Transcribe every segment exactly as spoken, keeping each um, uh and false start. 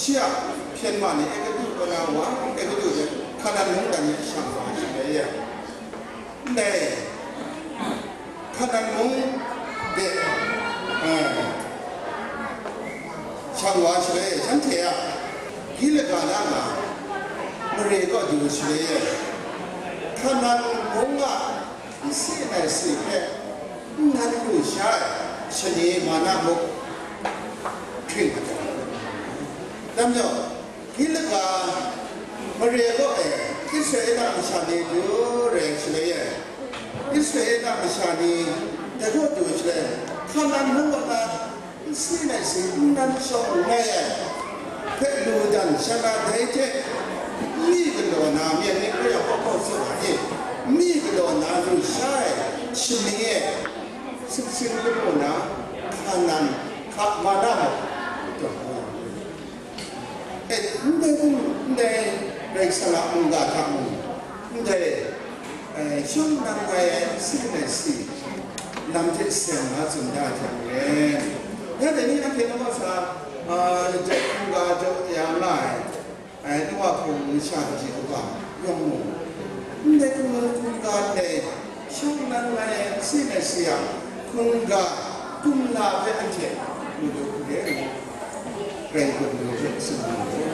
Shi a hpyen ma ni Egutu kaw na wa, Egutu de Hkanan mungdan ni shang wa shaloi e, ndai Hkanan mung de, eh, shang wa shaloi e, shanhte a Gilga na nga mare kaw du shaloi e, Hkanan mung a nsi nai si hpe n nan lu sha ai shani mana muk hkring ai. Dai majaw, Gilga mare kaw e Israela masha ni du rai shaloi e, Israela masha ni dai kaw du shaloi, Hkanan mung kaw na nsi nai si n nan shawng nngai ai hpe lu dan sha na, dai hte mi galaw na, myen ni hpe yang hpaw hpaw tsun ai, mi galaw na lu sha ai shani e, sumsing lamu na, Hkanan hka mana muk taw ai. E, ndai hkum, ndai Karai Kasang a mungga hta mung, ndai, e, shawng nan nngai ai nsi nai si lam hte seng nga tsun da ai hte maren, ya dai ni anhte nawku sa, a, jaw hkungga jaw ya nga ai, e, Noa hpung masha kaji kaba yawng mung, ndai hkungga ndai shawng nan nngai ai nsi nai si a hkungga kumla hpe anhte mu lu hku re ai. Rai gun lu hte tsun lu ai.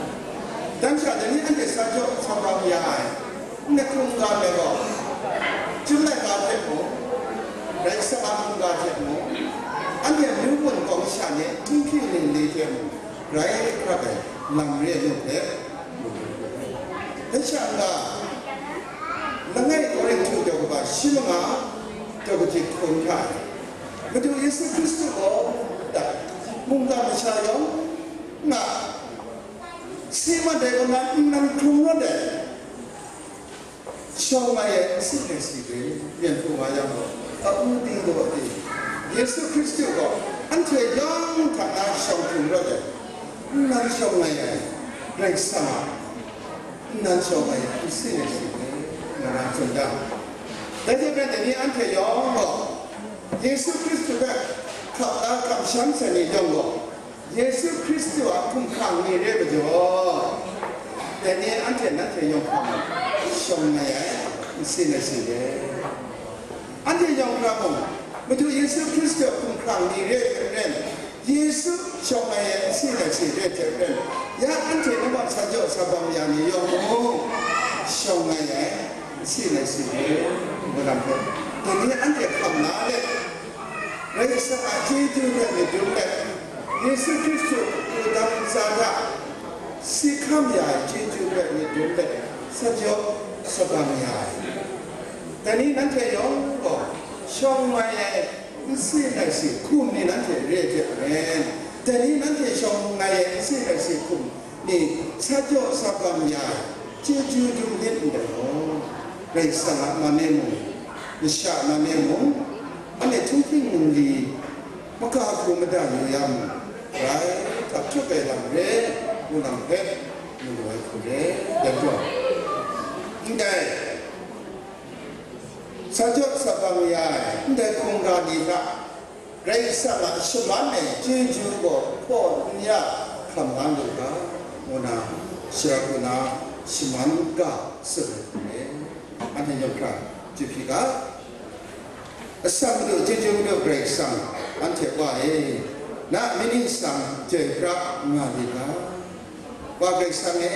Dan sha dai ni anhte sa jaw sa bam ya ai, ndai hkungga ndai gaw, Chyum laika hte mung, Karai Kasang a mungga hte mung, anhte myu gun kawng sha ni htunghking ningli hte mung, grai hkrat ai lam re ai nu hpe, dai sha n-ga, langai Korinhtu daw kaba shi manga, daw kaji hkun hta e, Madu Yesu Hkristu gaw, mungga masha yawng a si mat ai kaw na n nan hkrung rawt ai, shawng ai ai nsi nai si hpe myen hpu nga yang gaw, a u ting daw ting, Yesu Hkristu gaw anhte yawng hta na shawng hkrung rawt ai, n nan shawng ai ai, Karai Kasang a n nan shawng ai ai nsi nai si hpe nga na tsun da. Dai hte maren dai ni anhte yawng gaw Yesu Hkristu hpe hkap la kamsham sai ni yawng gaw, Yesu Hkristu a hkumhkrang ni re majaw, dai ni anhte nanhte yawng hkra mung shawng ai ai, nsi nai si re. Anhte yawng hkra mung, Madu Yesu Hkristu a hkumhkrang ni re hte maren, Yesu shawng ai ai, nsi nai si re hte maren, ya anhte namawt sa jaw sa bam ya ni yawng mung, shawng ai ai, nsi nai si re, ngu lam hpe, dai ni anhte hkam la let, Karai Kasang a chyeju hpe madun let, Yesu Hkristu wudang ntsa hta si hkam ya ai chyeju hpe madun let, sa jaw sa bam ya ai. Dai ni nanhte yawng gaw shawng mai ai nsi nai si hkum ni nanhte re ai hte maren, dai ni nanhte shawng mai ai nsi nai si hkum ni sa jaw sa bam ya ai chyeju dum myit ndai gaw, Karai Kasang a man e mung, masha man e mung, anhte htunghking ningli maga hku mada yu yang, grai hkap hkrup ai lam re, ngu lam hpe, mu lu ai hku re, dan jaw, ndai sa jaw sa bam ya ai ndai hkungga ni hta, Karai Kasang a shaman ai chyeju gaw hpaw n ya hkam nga lu ga, ngu na, shara kaw na shaman ga tsun ai hku re. Anhte yawng hkra chyeju hpyi ga, asak Madu, chyeju Madu Karai Kasang, anhte Wa e, na myit ningsang chyoi pra nga li ga, Wa Karai Kasang e,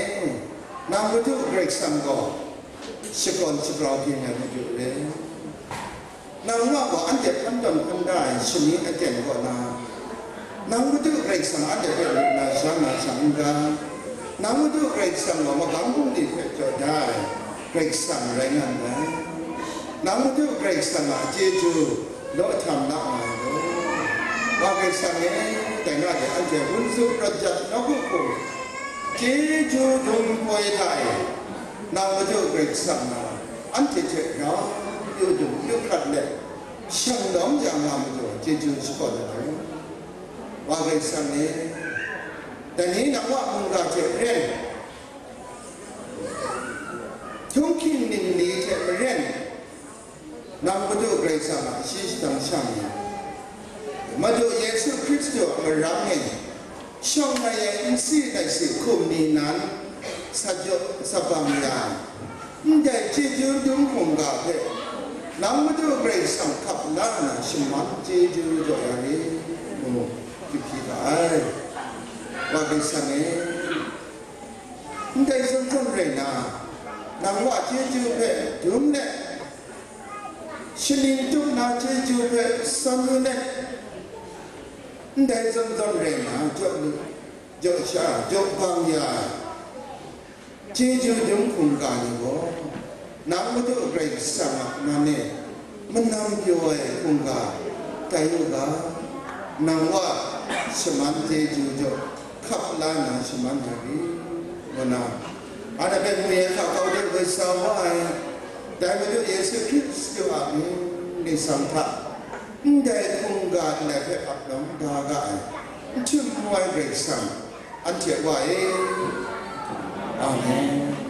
nang Madu Karai Kasang gaw shakawn shagrau byin ai Madu re. Nang Wa gaw anhte hpan tawn hpan da ai shani aten kaw na, nang Madu Karai Kasang anhte hpe lu na sha na shang n ga, nang Madu Karai Kasang gaw magam bungli hpe jaw da ai Karai Kasang rai nga nngai. Nang Madu Karai Kasang a chyeju law htam la nga ai law. Wa Karai Kasang e, dai na de anhte wun zup rawt jat nawku hku, chyeju dum poi hta e, nang Madu Karai Kasang na, anhte hte rau yu dum yu hkrat let, shang lawm ya nga majaw, chyeju shakawn ai. Wa Karai Kasang e, dai ni nang Wa mungga hte maren, htunghking ningli hte maren, nang Madu Karai Kasang a shi shadang shang ai, Madu Yesu Hkristu a marang e, Shawng ai nsi nai si hkum ni nan, sa jaw, sa bang ya, ndai chyeju dum hkungga hpe, nang Madu Karai Kasang hkap la nna shaman chyeju jaw ya rit, ngu, yu hpyi ga ai. Wa Karai Kasang e, ndai zawn zawn rai na, nang wa chyeju hpe dum let, shaning tup na chyeju hpe san lu let, ndai zawn zawn rai na, jaw lu, jaw sha, jaw bang ya, chyeju dum hkungga ni gaw, nang Madu Karai Kasang a man e, manam pyaw ai hkungga tai u ga, nang wa shaman chyeju jaw hkap la nna shaman ai rit, ngu na, anhte hpe mu hka kau de woi sa wa ai, dai Madu Yesu Hkristu a mying ningsang hta, ndai hkungga ndai hpe ap lawm da ga ai, n htum mu ai Karai Kasang, anhte Wa e. Amen.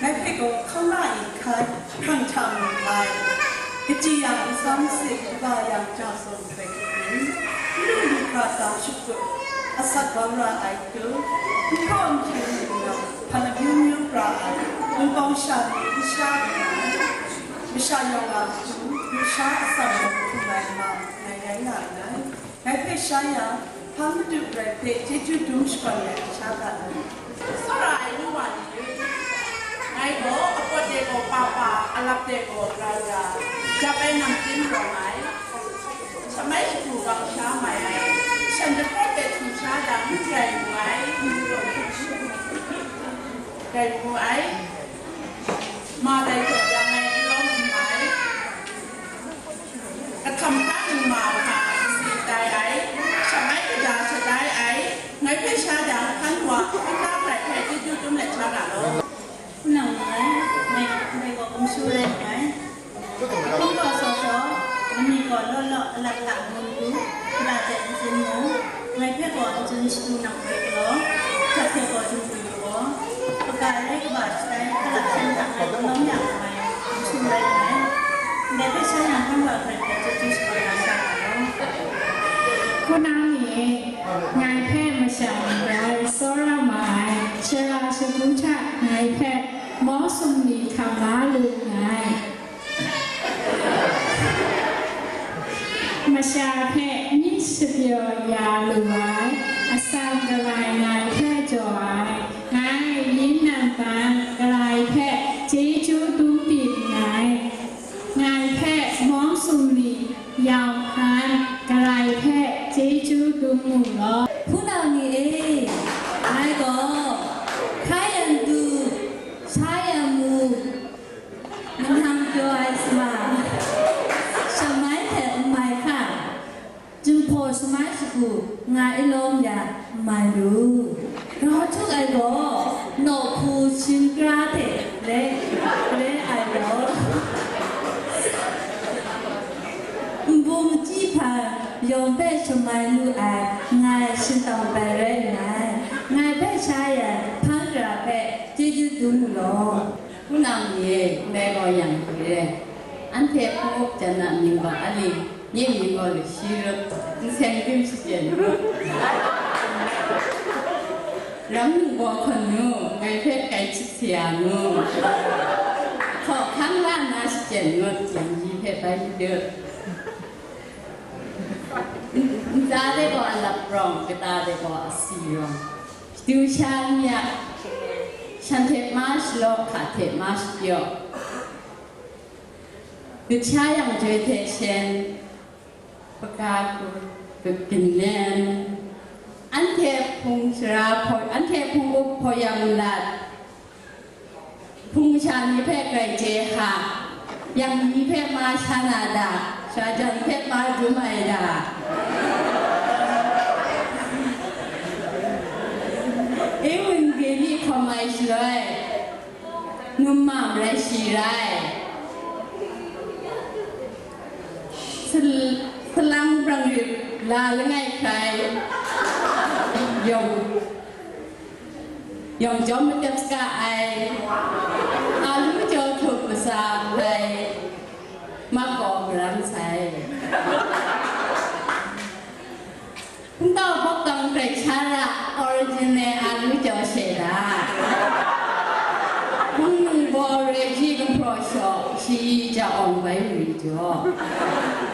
Ngai hpe gaw hkau la i hkai, hkrang hta mu ai. Kaji yang atsam sit, kaba yang ja sawng hpe hkring, n lu lu hkra tam shakut, asak bang ra ai hku, n hkraw n hkyen lu nna, hpan amyu myu pra ai, wunpawng sha ni n sha nna, masha yawng a hku, lusha atsam gaw hkrum ai ma, ngai rai nga nngai. Ngai hpe sha yang, hpa Madu Karai hpe chyeju dum shakawn ai sha ga ai. Tsawra ai nu wa ni, ngai gaw apawt de gaw pa pa, alap de gaw gara gara, jap ai namchyim rawng ai, shamai shagu bang sha mai ai, shan jahpraw hpe htum sha jang, n grai mu ai, grai mu ai, ma dai jaw yang ai, n lawm n mai. Kahtam hta ningma hta kasi tai ai, shamai kaja shatai ai, ngai hpe sha jang, hkan wa, hkan na hkrai hpe chyeju dum let sha ga law. Hpunau ni e, ngai, ngai gaw hkum shu rai nngai. Ahkung gaw saw saw, lami gaw law law, alat hta ngun du, hkra hte ntsin mu, ngai hpe gaw ntsin shadu nang rai galaw, hkrat hte gaw dum lu gaw, hpaga rai kaba shatai hkala hkyen hta ngai palawng ya ai, n htum rai nngai. Ndai hpe sha yang, hkan wa hkrai hpe chyeju shakawn na sha nga law. Hpunau ni e, ngai hpe masha ni rai tsawra ma ai, shara shagu hta ngai hpe mawsum ni hkam la lu nngai. Masha hpe myit shapyaw ya lu ai, atsam galai ngai hpe jaw ai, ngai yin nan hpan galai hpe chyeju dum tim nngai. Ngai hpe mawsum ni yau hkan galai hpe chyeju dum mu law. Hpunau ni e, ngai gaw hkai yang du, sha yang mu, manang pyaw ai sama, shamai hte n mai hkra, Jinghpaw shamai shagu nga i lawm ya n mai lu. Grau htuk ai gaw, nawhpu shingkra hte le, le ai gaw, nbung machyi hpan yawng hpe shamai lu ai, ngai shingtang bai rai nngai. Ngai hpe sha yang, hpan gara hpe chyeju dum mu law. Hpunau ni e, ndai gaw yang hte re, anhte hpung up jan a mying gaw ali, nye mying gaw lashi rup, nseng tim shachyen ngut, ram ningbaw hkawn nu, ngai hpe kai hkyit saya nu, hkawhkang la nna shachyen ngut, yang ji hpe bai madut. Ntsa de gaw alap rawng, kata de gaw asi rawng, shadu sha n yak, shan hte ma shalaw, hka hte ma shapyaw, lut sha yang joi hte shen, hpaga hku, hpaga ginlen, anhte hpung sara hpaw, anhte hpung up hpaw yang lat, hpung masha ni hpe grai chye hka, yang ni hpe ma sha na da, shajan hpe ma dum ai da. Ewangeli hkawm ai shaloi, numma marai shi rai. Sal-, salang brang rip la langai hkrai, yawng, yawng jawm matep saga ai, a lu jaw htup masa hkrai, mak gaw maran sai. Hpungtau hpawk kang hkrai sha ra, original a lu jaw she ra. Hpung ningbaw re ji gumhpraw shaw, shayi ja awng bai mari jaw.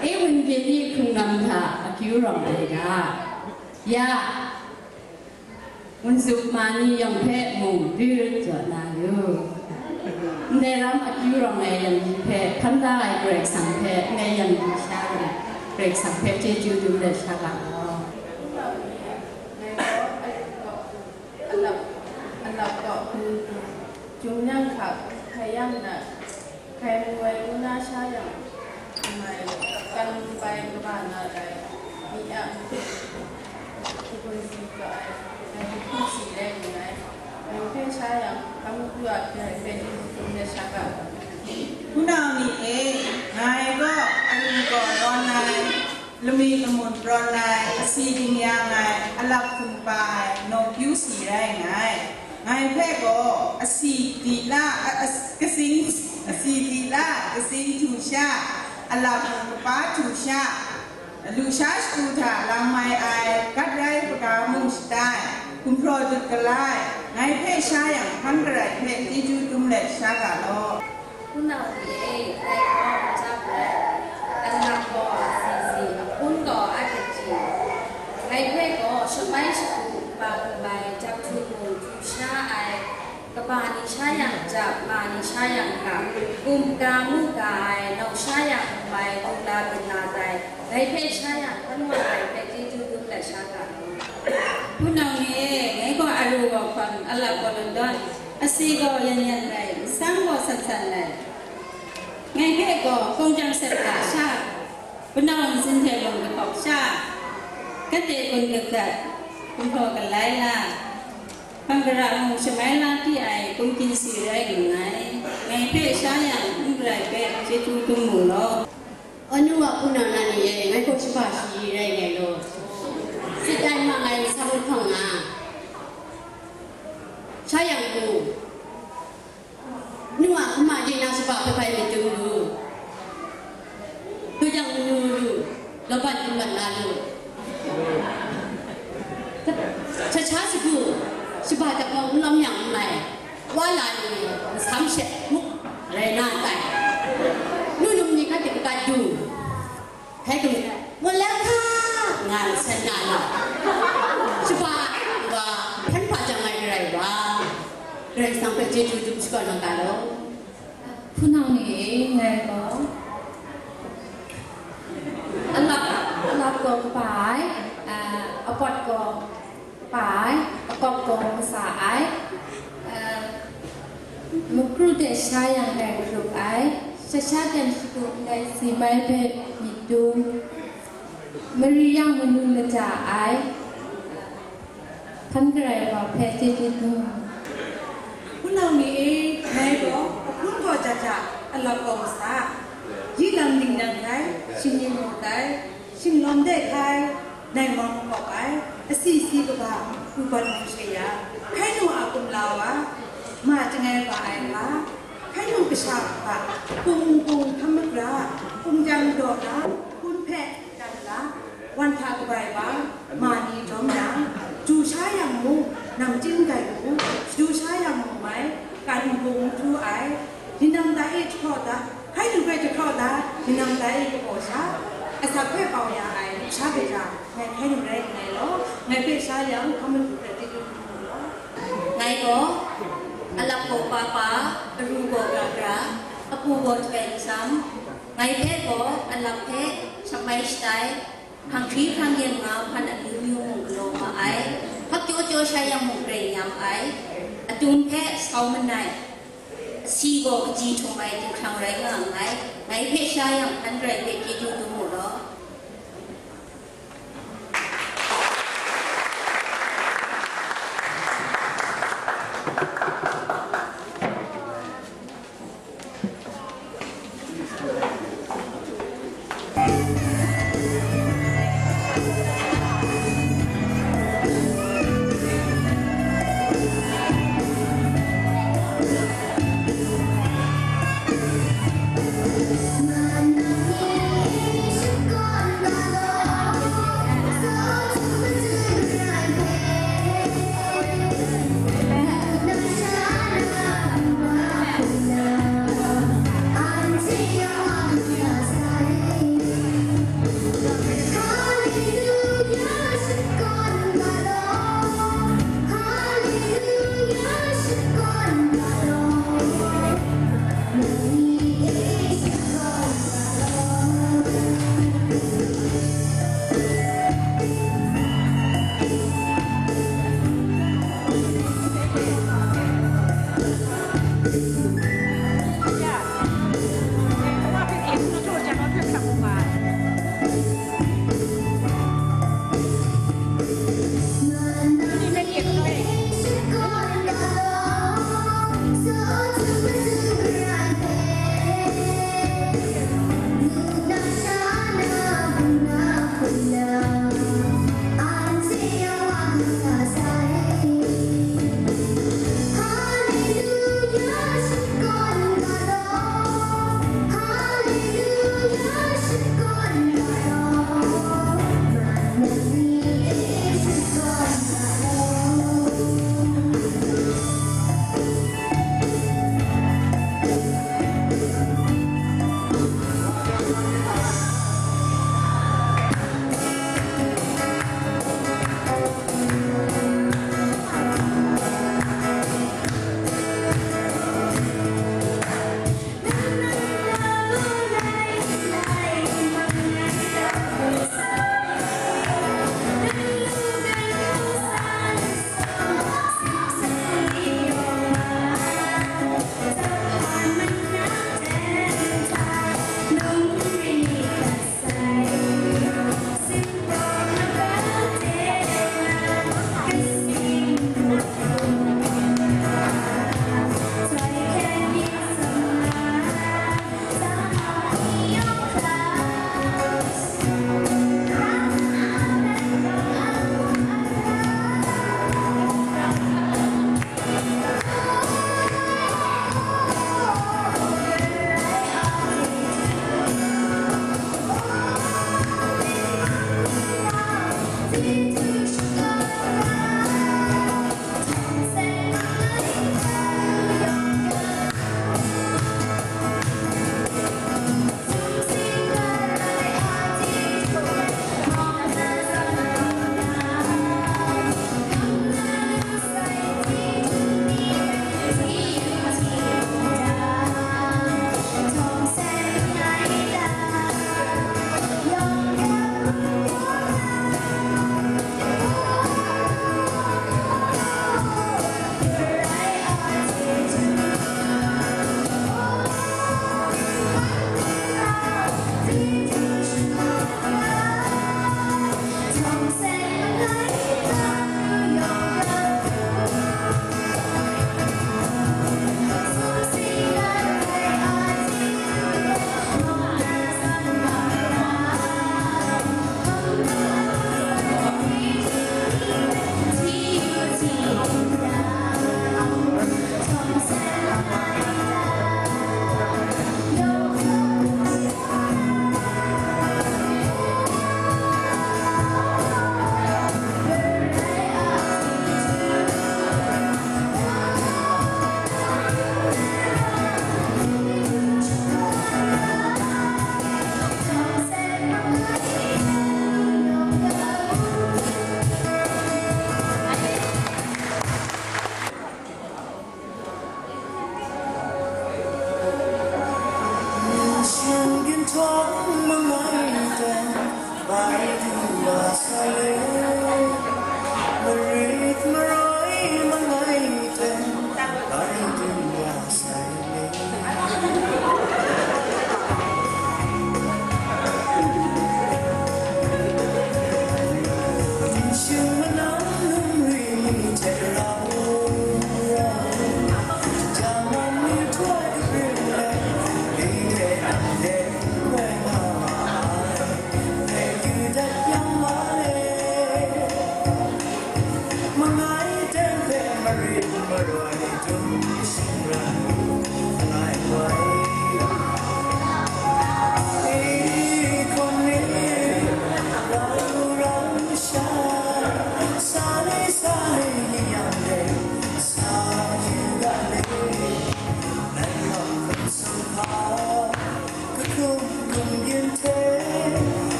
Ewangeli hkrung lam hta akyu rawng ai ga. Ya, Wunzup ma ni yawng hpe mung dun jaw na lu. Ndai ram akyu rawng ai yang ji hpe hpan da ai Karai Kasang hpe, ndai yang ji sha rai Karai Kasang hpe chyeju dum let sha ga law. Ngai gaw alap, alap, alap gaw hpung hpung, jung yang hka hkai yang na, hkai mu ai ngu na sha yang, mai, kan bai kaba na dai, mi a, hpung si ga ai, ngai hpung si rai nngai. Ngai hpe sha yang, hpa madu a hpe hpe di hpung de sha ga. Hpunau ni e, ngai gaw alu gaw rawn ai, lami lamun prawn ai, asi dingyang ai, alap hkum pa ai, nawku si rai nngai. Ngai hpe gaw asi di la, a, as-, katsing, asi di la, katsing htu sha, Alap mung kapa htu sha, lusha shatu hta lang mai ai, gat rai hpaga mung shatai, gumhpraw dut galai, ngai hpe sha yang hpan garai hpe chyeju dum let sha ga law. Hpunau ni e, ngai gaw machyip rai, alap gaw azizi, ahpun gaw a kaji, ngai hpe gaw shamai shagu, kaba kumbai, jahtu mung htu sha ai, kaba ni sha yang jahpa, ma ni sha yang ga, gumga muga ai, nau sha yang gumbai, dula byin la tai, ngai hpe sha yang hpan wa ai hpe chyeju dum let sha ga law. Hpunau ni e, ngai gaw aru gaw hkawm, alap gaw london, asi gaw yan yan rai, nsang gaw san san rai. Ngai hpe gaw kawng jang sep ga sha, hpunau nsin hte lung kahkawk sha, kate gun kagat, gumhpraw galai la, hpang gara mung shamai la ti ai, gumhkin si rai nngai. Ngai hpe sha yang n garai hpe chyeju dum mu law. Anu a hpunau na ni e, ngai gaw shaba shayi rai nngai law. Sit ai ma ngai masam lahkawng nga, sha yang mu, nu a hkama de na shaba hpai hpai myit dum lu, hkujang manu lu, laban dum mat la lu. Cha cha shagu, shaba dak gaw n lawm yang n mai, wa la ni masam she muk rai na tai. Nu num ni hkrat de hkrat du. Hkai hkum, "Mawlai hka!" nga nsen na lam, shaba wa hpan hpa jang ai Karai wa, Karai Kasang hpe chyeju dum shakawn na ga law. Hpunau ni e, ngai gaw, alap, alap gaw kaba ai, a, apawt gaw kaba ai, akawp gaw kasa ai, a, makru de sha yang ngai garup ai, sha sha ten shagu ndai si mai hpe myit dum, mari yang manu lata ai, hpan garai wa hpe chyeju dum. Hpunau ni e, ngai gaw, ahpun gaw ja ja, alap gaw kasa, yi lam ning nang hkai, shinggyim gaw tai, shinglawm de hkai, nai mawng makawp ai, asi si kaba, ubat mung she ya, hkai nu a kumla wa, ma chyangai wa ai hpa, hkai nu kasha hpa, hpung hpung hkam magra, hpung jang daw na, hpun hpe dan la, wan hta kabai wa, ma ni jawm yang, du sha yang mu, namchying dai mu, shadu sha yang mu mai, kan hpung htu ai, Ni nang ta e jahpraw da, hkai nu hpe jahpraw da, ni nang ta e kabaw sha, asak hpe bau ya ai lusha gaja, ngai hkai nu rai nngai law, ngai hpe sha yang, hpa madu hpe chyeju dum mu law. Ngai gaw, alap gaw pa pa, aru gaw gra gra, apu gaw htoi nsam, ngai hpe gaw, alap hpe, shamai shatai, hpanghkri hpang yen nga hpan amyu myu mung galaw nga ai, hpakchyaw chyaw sha yang mung grai nyam ai, atum hpe sau manai, asi gaw kaji htum ai jinghkrang rai nga nngai, ngai hpe sha yang hpan garai hpe chyeju dum mu law.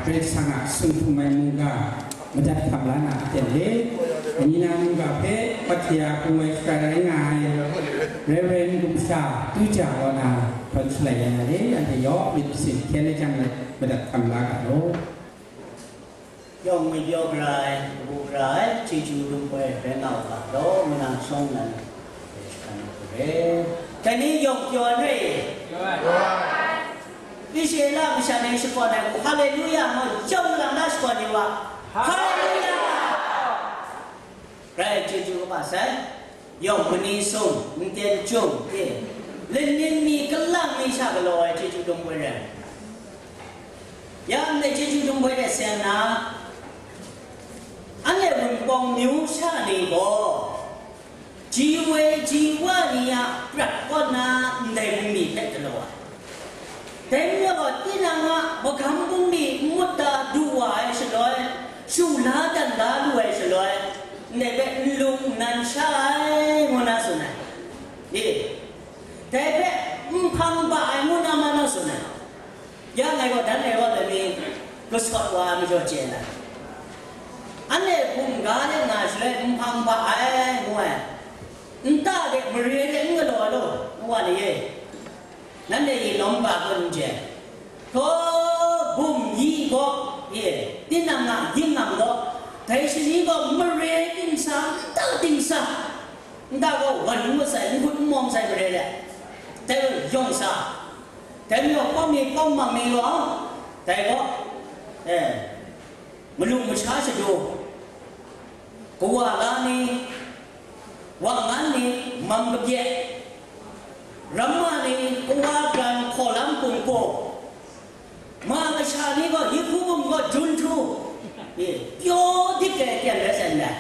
Karai Kasang a sung htum ai mungga madat hkam la na aten le, kaning na mungga hpe Pahtya pung ai shara rai nga ai Reverend Gumsha Tuja kaw na htawn shalai ya na le, anhte yawng myit masin hkyen ai jang, madat hkam la ga law. Yawng myit yaw gara ai, kabu gara ai, chyeju dum poi rai nga u ga law, manang shawng nan, dai ni yawng pyaw ai re. Israela masha ni shakawn ai hku, Haleluya ngu jawng lang na shakawn yu wa. Haleluya! Rai chyeju kaba sai, yawng mani sung, nten chyum, e, lanin mi, kalang mi sha galaw ai chyeju dum poi rai. Ya ndai chyeju dum poi rai sai na, anhte Wunpawng myu sha ni gaw, ji woi ji wa ni a prat kaw na ndai bungli hpe galaw ai. Dai n-, tinang a magam bungli n-, mut da du wa ai shaloi, shu la dan da lu ai shaloi, ndai hpe n lung n nan sha ai, ngu na tsun ai. Ni, dai hpe n hpang ba ai, ngu na ma na tsun ai. Ya ngai gaw dan ai rawt ai mi, gasawt wa ai majaw chye na, anhte hkum ga de nga shaloi n hpang ba ai, ngu ai. Nta de mare de n galaw ai law, ngu wa ni e. Nanhte yi lawm ga kun n chye. Hkaw bum yi gaw, e, tinang a gingnang gaw, dai shani gaw mare dingsa, nta dingsa, nta gaw wan n mat sai, n hkut n mawng sai mare de, dai gaw yawng sa. Dai majaw, kawm ni kawm mang ni gaw, dai gaw, e, malu masha shadu, kawa la ni, wa ngan ni, mam kabye, ramma ni, kawa gran hkaw lam pungpung, ma kasha ni gaw, yi hku bum gaw jun htu, e, pyaw dik ai aten rai sai ndai.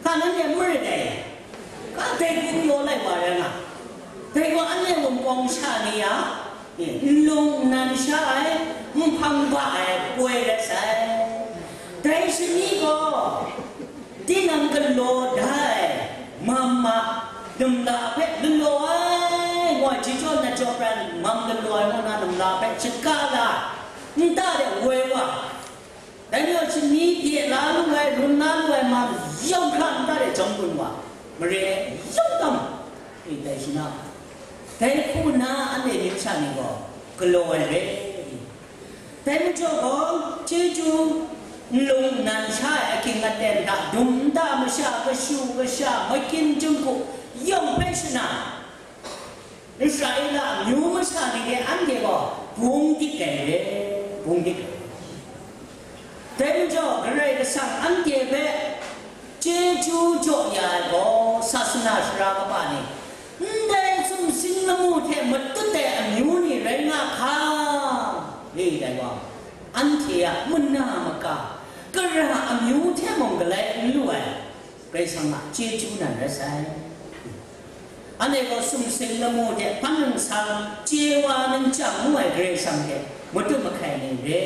Hka nanhte n marit dai, ka dai hku pyaw lai wa rai nga, dai gaw anhte Wunpawng sha ni a, e, n lung n nan sha ai, n hpang ba ai poi rai sai. Dai shani gaw, tinang galaw da ai mam a, namla hpe lalaw ai, ngu ai, ji jaw nat jaw pran mam galaw ai ngu na namla hpe shaga la, nta de woi wa, dai ni gaw shani bye la lu ai, run na lu ai mam yawng hkra nta de jawm gun wa, mare yawng tam, e, dai shi na, dai hku na anhte myit sha ni gaw galaw ai re. Dai majaw gaw, chyeju n lung n nan sha ai ahkying aten hta dum nta masha, kashu kasha, makin jinghku yawng hpe shana, Israela amyu masha ni de anhte gaw bung dik ai re, bung dik ai. Dai majaw, Karai Kasang anhte hpe chyeju jaw ya ai gaw, sasana sara kaba ni, ndai sumsing lamu hte matut ai amyu ni rai nga hka, re ai wa, anhte a mana maka, kara amyu hte mung galai n lu ai, Karai Kasang a chyeju nan rai sai. Anhte gaw sumsing lamu hte hpan nsang chye wa nang chyang ngu ai Karai Kasang hte matut mahkai ni re.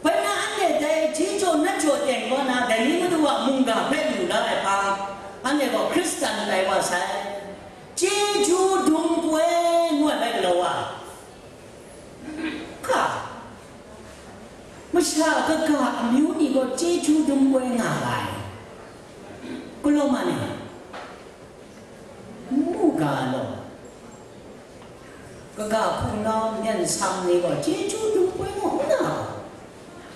Bai na anhte dai hti jaw nat jaw teng kaw na dai ni madu a mungga hpe lu la ai hpa, anhte gaw Hkristan tai wa sai, chyeju dum poi ngu ai bai galaw wa. Ka, masha kaga amyu ni gaw chyeju dum poi nga ga ai. Galaw ma ni? Mu ga law. Kaga hpungnau myen sam ni gaw chyeju dum poi nga, n nga,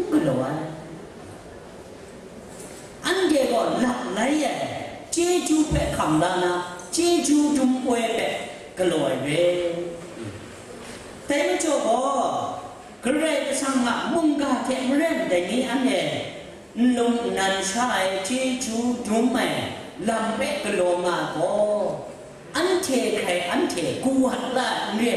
n galaw ai. Anhte gaw lap lai ai, chyeju hpe hkam la na, chyeju dum poi hpe galaw ai re. Dai majaw gaw, Karai Kasang a mungga hte maren dai ni anhte n lung n nan sha ai chyeju dum ai lam hpe galaw nga gaw, anhte hkrai anhte kawat la n re.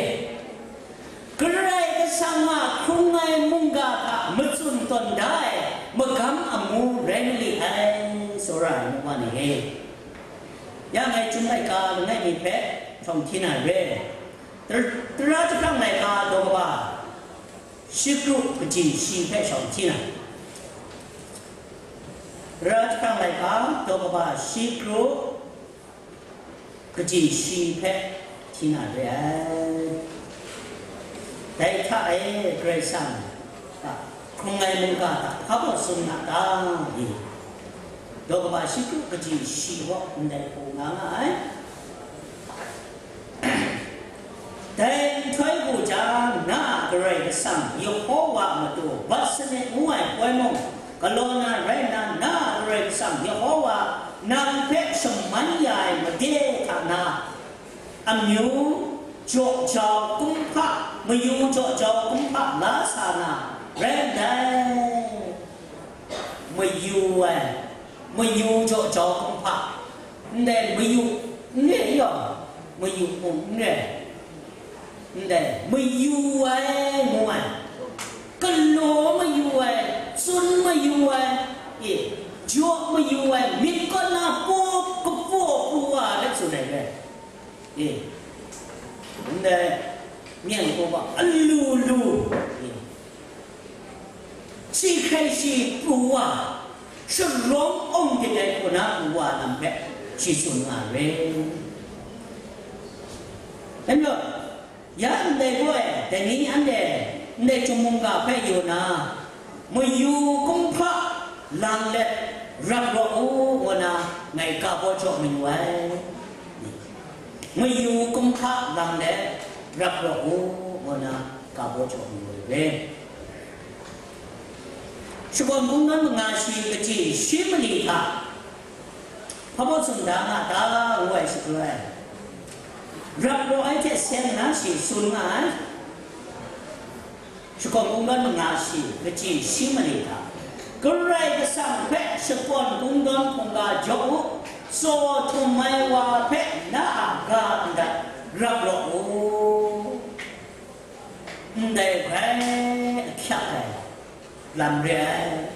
Karai Kasang a hkrung ai mungga hta matsun tawn da ai magam amu rai ma li ai, tsawra ai nu wa ni e. Ya ngai Chyum laika langai mi hpe shawng hti na re. Tar-, Tara jahprang laika daw kaba shi kru kaji shi hpe shawng hti na. Tara jahprang laika daw kaba shi kru kaji shi hpe hti na re ai. Dai hta e Karai Kasang, Hkrung ai mungga hta hpa gaw tsun nga ta? Daw kaba shi kru kaji shi gaw ndai hku nga nga ai. Dai nhtoi hku jang, na a Karai Kasang Yehova a matu bat sanit ngu ai poi mung galaw na rai nna, na a Karai Kasang Yehova nang hpe shaman ya ai made hta na, amyu jaw jau kumhpa, mayu jaw jau kumhpa la sa na rai ndai. Mayu ai, mayu jaw jau kumhpa, ndai mayu n re yaw, mayu mung n re, ndai mayu ai ngu ai, galaw mayu ai, tsun mayu ai, e, jaw mayu ai, myit kaw na paw kapaw pru wa ai hpe tsun ai re. E, ndai myen hku wa alu lu, e, shi hkrai shi pru wa, sharawng awng dik ai hku na pru wa lam hpe shi tsun nga ai. Dai majaw, ya ndai gaw e, dai ni anhte ndai chyum mungga hpe yu na, mayu kumhpa lang let rap rawt u, ngu na ngai ga baw jaw mayu ai. Mayu kumhpa lang let rap rawt u, ngu na ga baw jaw mayu ai. Shakawn Kungdawn manga shi kaji shi mali hta hpa baw tsun da nga ta, ngu ai shaloi, rap rawt ai hte seng na shi tsun nga ai. Shakawn Kungdawn manga shi kaji shi mali hta, Karai Kasang hpe Shakawn Kungdawn hkungga jaw u, tsaw htum ai wa hpe na a ga ndat rap rawt u. Ndai grai ahkyak ai lam re ai.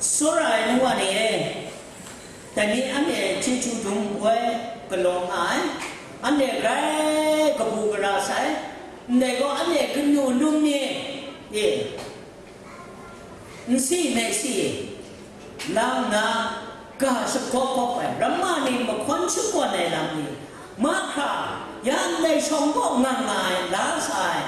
Tsawra ai nu wa ni e, dai ni anhte chyeju dum ai galaw nga ai, anhte grai kabu gara sai, ndai gaw anhte kanu num ni e, nsi nai si lang nna, ga shagawp gawp ai, ramma ni mahkawn shakawn ai lam ni, mahkra, ya ndai shawng kaw nga nga ai, la sa ai,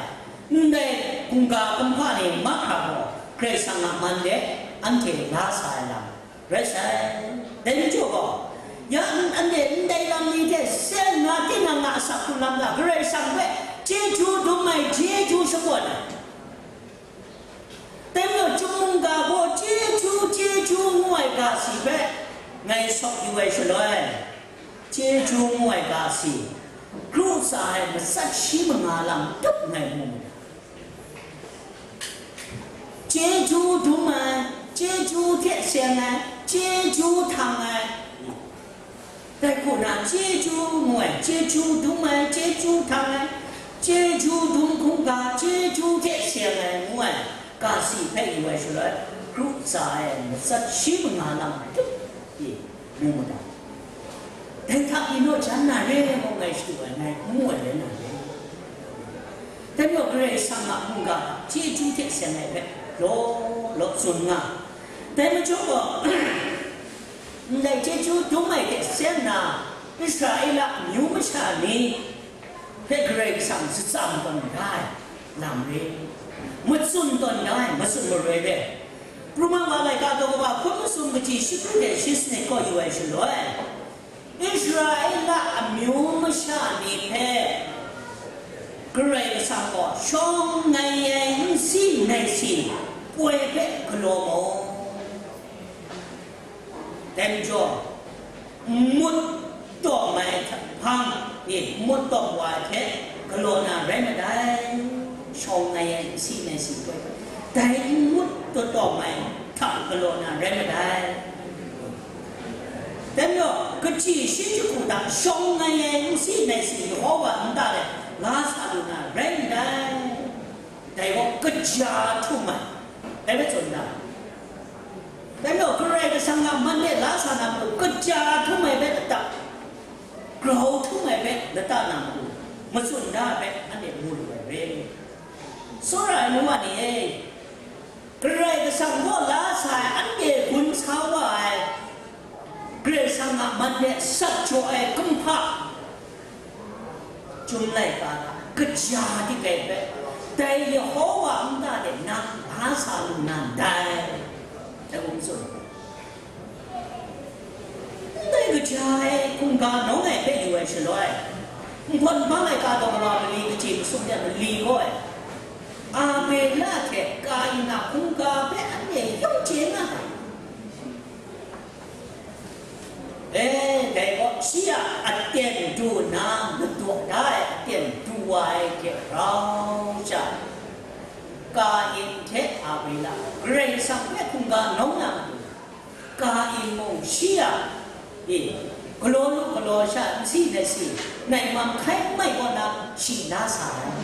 ndai hkungga kumhpa ni mahkra gaw Karai Kasang a man de anhte la sa ai lam rai sai. Dai majaw gaw, ya anhte ndai lam ni hte seng na tinang a asak hkrung lam hta Karai Kasang hpe chyeju dum ai, chyeju shakawn ai. Dai majaw, chyum mungga gaw chyeju, chyeju ngu ai ga si hpe ngai sawk yu ai shaloi, chyeju ngu ai ga si, kru tsa ai matsat shi manga lam tup ngai mu mu ai. Chyeju dum ai, chyeju hte seng ai, chyeju htang ai. Dai hku na chyeju ngu ai, chyeju dum ai, chyeju htang ai, chyeju dum hkungga, chyeju hte seng ai ngu ai, ga si hpe yu ai shaloi, kru tsa ai matsat shi manga lam tup e, mu mu ta. Dai hta pyi naw jan na re, ngu ngai shadu ai, ngai ngu ai rai na re. Dai majaw Karai Kasang a mungga chyeju hte seng ai hpe law law tsun nga. Dai majaw gaw, ndai chyeju dum ai hte seng na, Israela amyu masha ni hpe Karai Kasang shatsam tawn da ai lam re, matsun tawn da ai matsun maroi re. Roma wa laika daw kaba hkun masum kaji shi kru hte shi sanit kaw yu ai shaloi, Israela amyu masha ni hpe Karai Kasang gaw shawng ngai ai, n si nai si, poi hpe galaw mu. Dai majaw, mut taw mai hta hpang, e, mut taw wa hte galaw na rai madai, shawng ngai ai, n si nai si poi hpe, dai mut taw taw mai hta galaw na rai madai. Dai majaw, kaji shi jahku hta shawng ngai ai, n si nai si Yehova nta de la sa lu na rai ndai. Dai gaw kaja htum ai, dai hpe tsun da. Dai majaw, Karai Kasang a man de la sa na matu, kaja htum ai hpe lata, grau htum ai hpe lata na matu, matsun da ai hpe anhte mu lu ai re. Tsawra ai nu wa ni e, Karai Kasang kaw la sa ai, anhte gun sa wa ai, Karai Kasang a man de sat jaw ai kumhpa, Chyum laika hta kaja di kai hpe, Dai Yehowa nta de nang la sa lu na ndai, dai hku tsun. Ndai kaja ai hkungga nawng ai hpe yu ai shaloi, nhpawt nhpang ai ka daw wa mali kaji masum de mali gaw ai, Abela hte Kain a hkungga hpe anhte yawng chye nga ai. E, dai gaw shi a aten du nna madaw da ai aten du wa ai hte rau sha, Kain hte Abela Karai Kasang hpe hkungga nawng na matu, Kain mung shi a, e, galaw lu galaw sha nsi let si, nai mam hkai n mai kaw na shi la sa ai.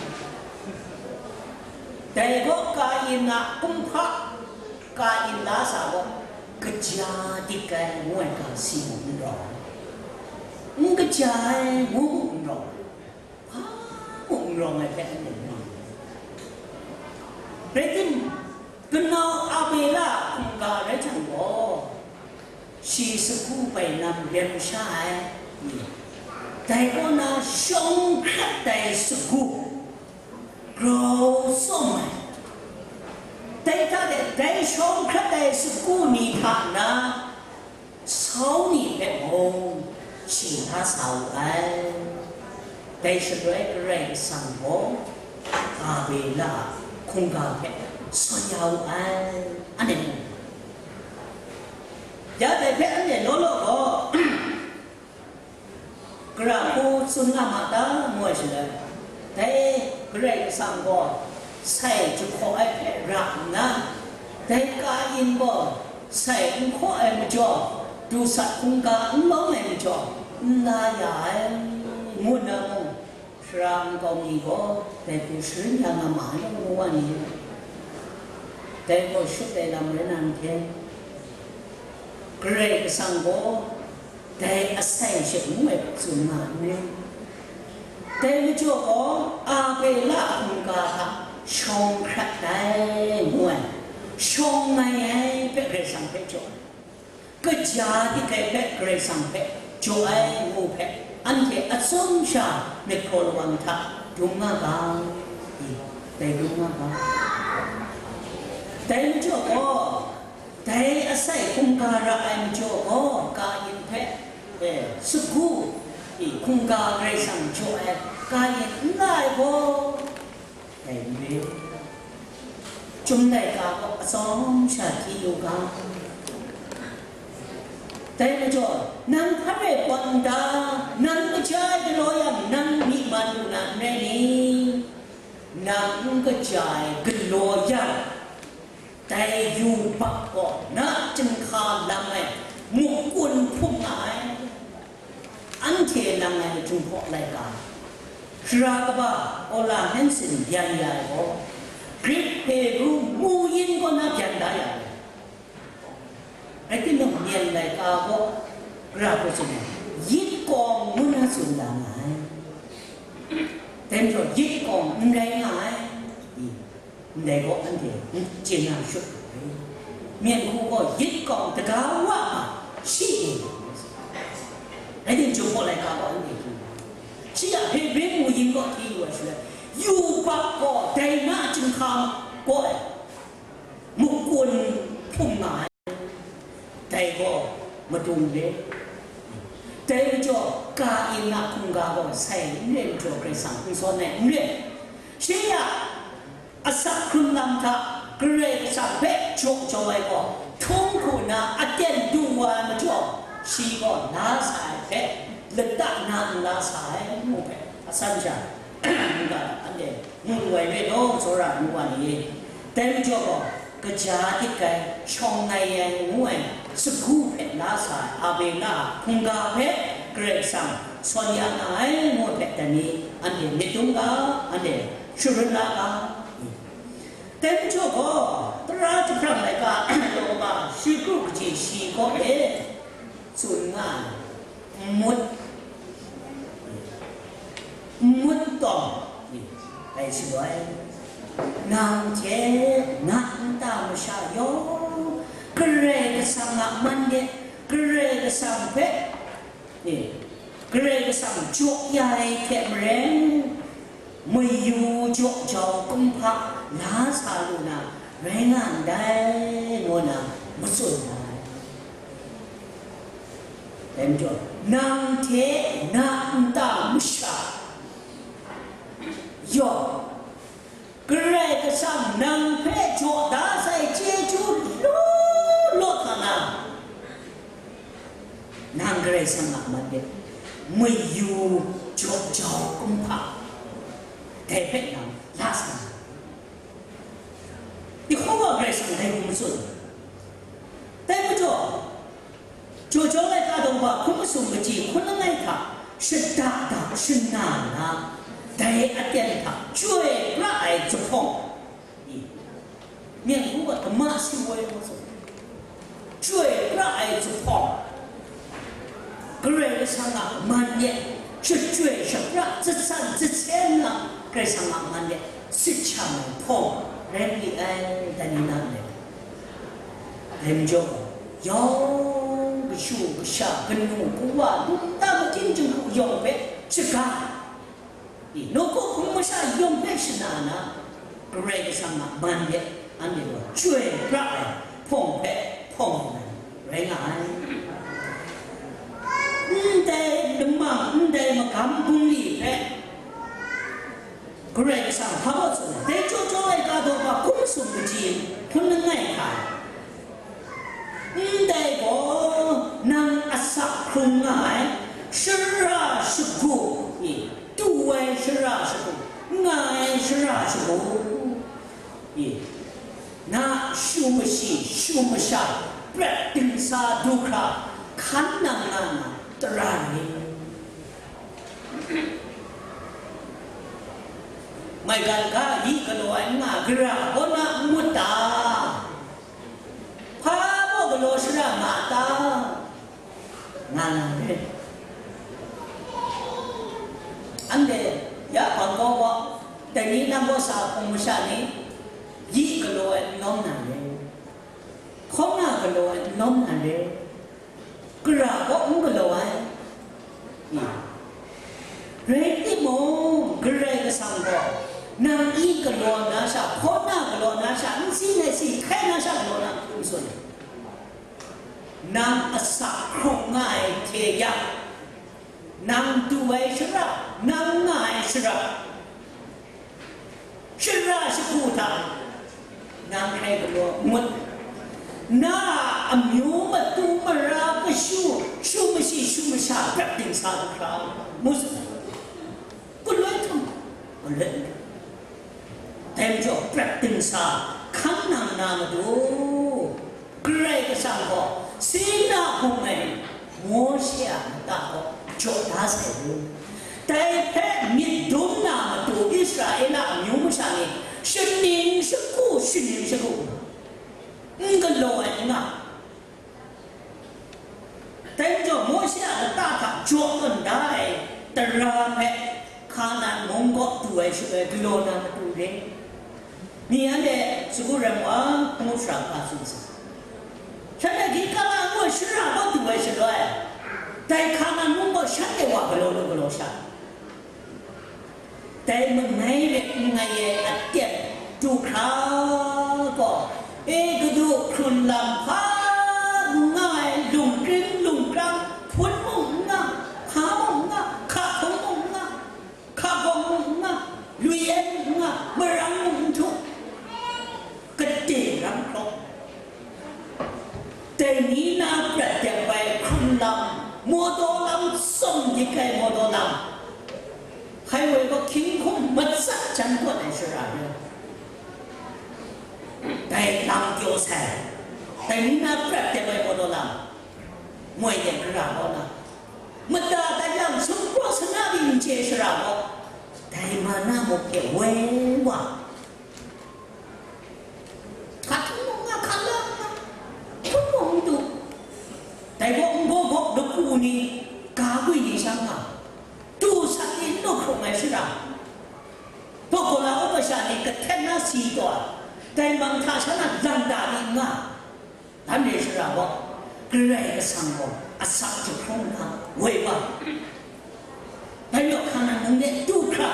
Dai gaw Kain a kumhpa, Kain la sa gaw, kaja dik ai ngu ai ga si mung n rawng, n kaja ai ngu mung n rawng, hpa mung n rawng ai hpe anhte mu. Rai tim, kanau Abela a hkungga rai jang gaw, shi sagu bainam rem sha ai, dai kaw na shawng hkrat ai sagu, grau tsawm ai. Dai hta de, dai shawng hkrat ai sagu ni hta na sau ni hpe mung shi la sa wu ai. Dai shaloi Karai Kasang gaw Abela a hkungga hpe sawn ya wu ai. Anhte mu, ya dai hpe anhte law law gaw, Gara hku tsun nga ma ta, ngu ai shaloi, dai Karai Kasang gaw sai jahkaw ai hpe ra nna, dai Kain gaw sai n hkaw ai majaw, du sat hkungga n lawm ai majaw, n la ya ai, ngu nna mung, sara nkau mi gaw dai hku sharin ya nga ma ai law, ngu wa ni? Dai gaw shut ai lam rai na n hte, Karai Kasang gaw dai asai she ngu ai hpe tsun nga n ri? Dai majaw gaw, Abela a hkungga hta shawng hkrat ai, ngu ai, shawng ngai ai hpe Karai Kasang hpe jaw ai, kaja dik ai hpe Karai Kasang hpe jaw ai ngu hpe, anhte atsawm sha myit hkraw lawang hta dum nga ga, i, dai dum nga ga. Dai majaw gaw, dai asai hkungga ra ai majaw gaw, Kain hpe, e, sagu, i, hkungga Karai Kasang jaw ai, Kain n la ai gaw, dai n re. Chyum laika gaw atsawm sha hti yu ga. Dai majaw, nang hpa rai pawt n ta? Nang kaja ai galaw yang, nang myi man lu na n rai ni? Nang n kaja ai galaw yang, dai yubak gaw na chyinghka lam ai mukun hpung nga ai. Anhte nang ngai Jinghpaw laika, sara kaba Ola Hanson byan ya ai gaw, Grik Hebru mu yin kaw na byan da ya ai. Rai timung, myen laika gaw, gara hku tsun ai, yit kawng ngu na tsun da nga ai. Dai majaw, yit kawng n rai nga ai. Ndai gaw anhte n chye na shut ai. Myen hku gaw yit kawng daga wa ma shi e? Rai timung, Jinghpaw laika gaw anhte hti, shi a Hebre mu yin gaw hti yu ai shaloi, yubak gaw dai na chyinghka gaw ai mukun hpung nga ai. Dai gaw madung re. Dai majaw, Kain a hkungga gaw sai n re majaw, Karai Kasang n sawn ai n re. Shi a asak hkrung lam hta Karai Kasang hpe jaw jaw ai gaw, htung hku nna aten du wa ai majaw, shi gaw la sa ai hpe lata na n la sa ai, ngu hpe, asan sha, n ga, anhte mu lu ai re law, tsawra ngu wa ni? Dai majaw gaw, kaja dik ai, shawng ngai ai ngu ai sagu hpe la sa ai Abela a hkungga hpe Karai Kasang sawn ya nga ai, ngu ai hpe, dai ni anhte myit dum ga, anhte sharun la ga. Dai majaw gaw, Tara jahprang laika, Roma shi kru kaji shi kaw e tsun nga ai, nmut, nmut tawng, dai shaloi, nang hte na nta masha yawng Karai Kasang a man de, Karai Kasang hpe, Karai Kasang jaw ya ai hte maren, mayu jaw jau kumhpa la sa lu na rai nga ndai, ngu na matsun ai. Dai majaw, nang hte na nta masha yawng, Karai Kasang nang hpe jaw da sai chyeju law law hta na, nang Karai Kasang a man de mayu jaw jau kumhpa, dai hpe nang la sa na. Yehova Karai Kasang dai hku matsun. Dai majaw, Jaw jau laika daw hpa hkum masum kaji hkun langai hta shada da shana na, dai aten hta chyoi pra ai zuphpawng, i, myen hku wa dama si woi wa zawn, chyoi pra ai zuphpawng, Karai Kasang a man de shachyoi shapra zatsan zatsen na, Karai Kasang a man de sit shang ai hpawng rai li ai, dai ni na ndai. Dai majaw, yawng kashu kasha, kanu kawa, lungta mahkying jinghku yawng hpe shaga, i, nawku hpung masha yawng hpe shana na, Karai Kasang a man de anhte gaw chyoi pra ai hpawng hpe hpawng ai rai nga ai. Ndai lamang, ndai magam bungli hpe Karai Kasang hpa baw tsun ai, dai jaw jau ai ka daw hpa hkum masum kaji hkun langai hka ai. Ndai gaw nang asak hkrung nga ai shara shagu ni, tu ai shara shagu, nga ai shara shagu ni, na shu mashi, shu masha, prat dingsa du hkra hkan nang nga na tara ni. Maigan ga yi galaw ai n nga, gara kaw na n ngut ta? Hpa baw galaw shara nga ta? Nga na re. Anhte ya bang kaw gaw, dai ni nang kaw sa hpung masha ni, yi galaw ai n lawm na re, hkaw na galaw ai n lawm na re. Gara kaw n galaw ai. Rai timung, Karai Kasang gaw nang yi galaw na sha, hkaw na galaw na sha, nsin ai si hkai na sha galaw na hkum tsun ai. Nang asak hkrung nga ai hte yang, nang du ai shara, nang nga ai shara, shara shagu hta nang hkrai galaw ngut, na a amyu matu mara kashu, shu mashi shu masha prat dingsa du hkra ngu saw, galoi htum galoi htum. Dai majaw prat dingsa hkan nang na matu, Karai Kasang gaw Sina hpung e Mawshe a lata gaw jaw da sai u. Dai hpe myit dum na matu Israela amyu masha ni shaning shagu, shaning shagu n galaw ai n nga. Dai majaw Mawshe a lata hta jaw tawn da ai tara hpe Hkanan mung kaw du ai shaloi galaw na matu re. Mi anhte sagu ram wa ngu shara hpa tsun sa. Shanhte Gilgal a ngu ai shara kaw du ai shaloi, dai Hkanan mung kaw shanhte wa galaw lu galaw sha. Dai mangai ret n ngai ai aten du hkra gaw, Egutu hkrun lam hpa n nga ai lungkring lungkrang, hpun mung n nga, hpa mung n nga, hka hkung mung n nga, hka gawng mung n nga, lui ai mung n nga, marang mung n htu, kade rang hkrawng. Dai ni na prat dep ai hkrun lam, mawdaw lam, tsawm dik ai mawdaw lam, highway gaw hkying hkum matsat jan kawt ai shara re. Dai lam pyaw sai, dai ni na prat dep ai mawdaw lam, moi de gara kaw na, mada dat yang sumpraw sana byin chye shara gaw, dai mana muk hte woi wa. Hka htung mung nga, hka la mung nga, hpun mung n tu. Dai gaw n gaw gaw laku ni, ga gwi ni sha nga, tu sat ni n lu hkrung ai shara, baw gaw la u masha ni kahten na si taw ai, dai mang hta sha na lang da ni n nga. Dai re shara gaw, Karai Kasang gaw asak jahprung na woi wa. Dai majaw Hkanan mung de du hkra,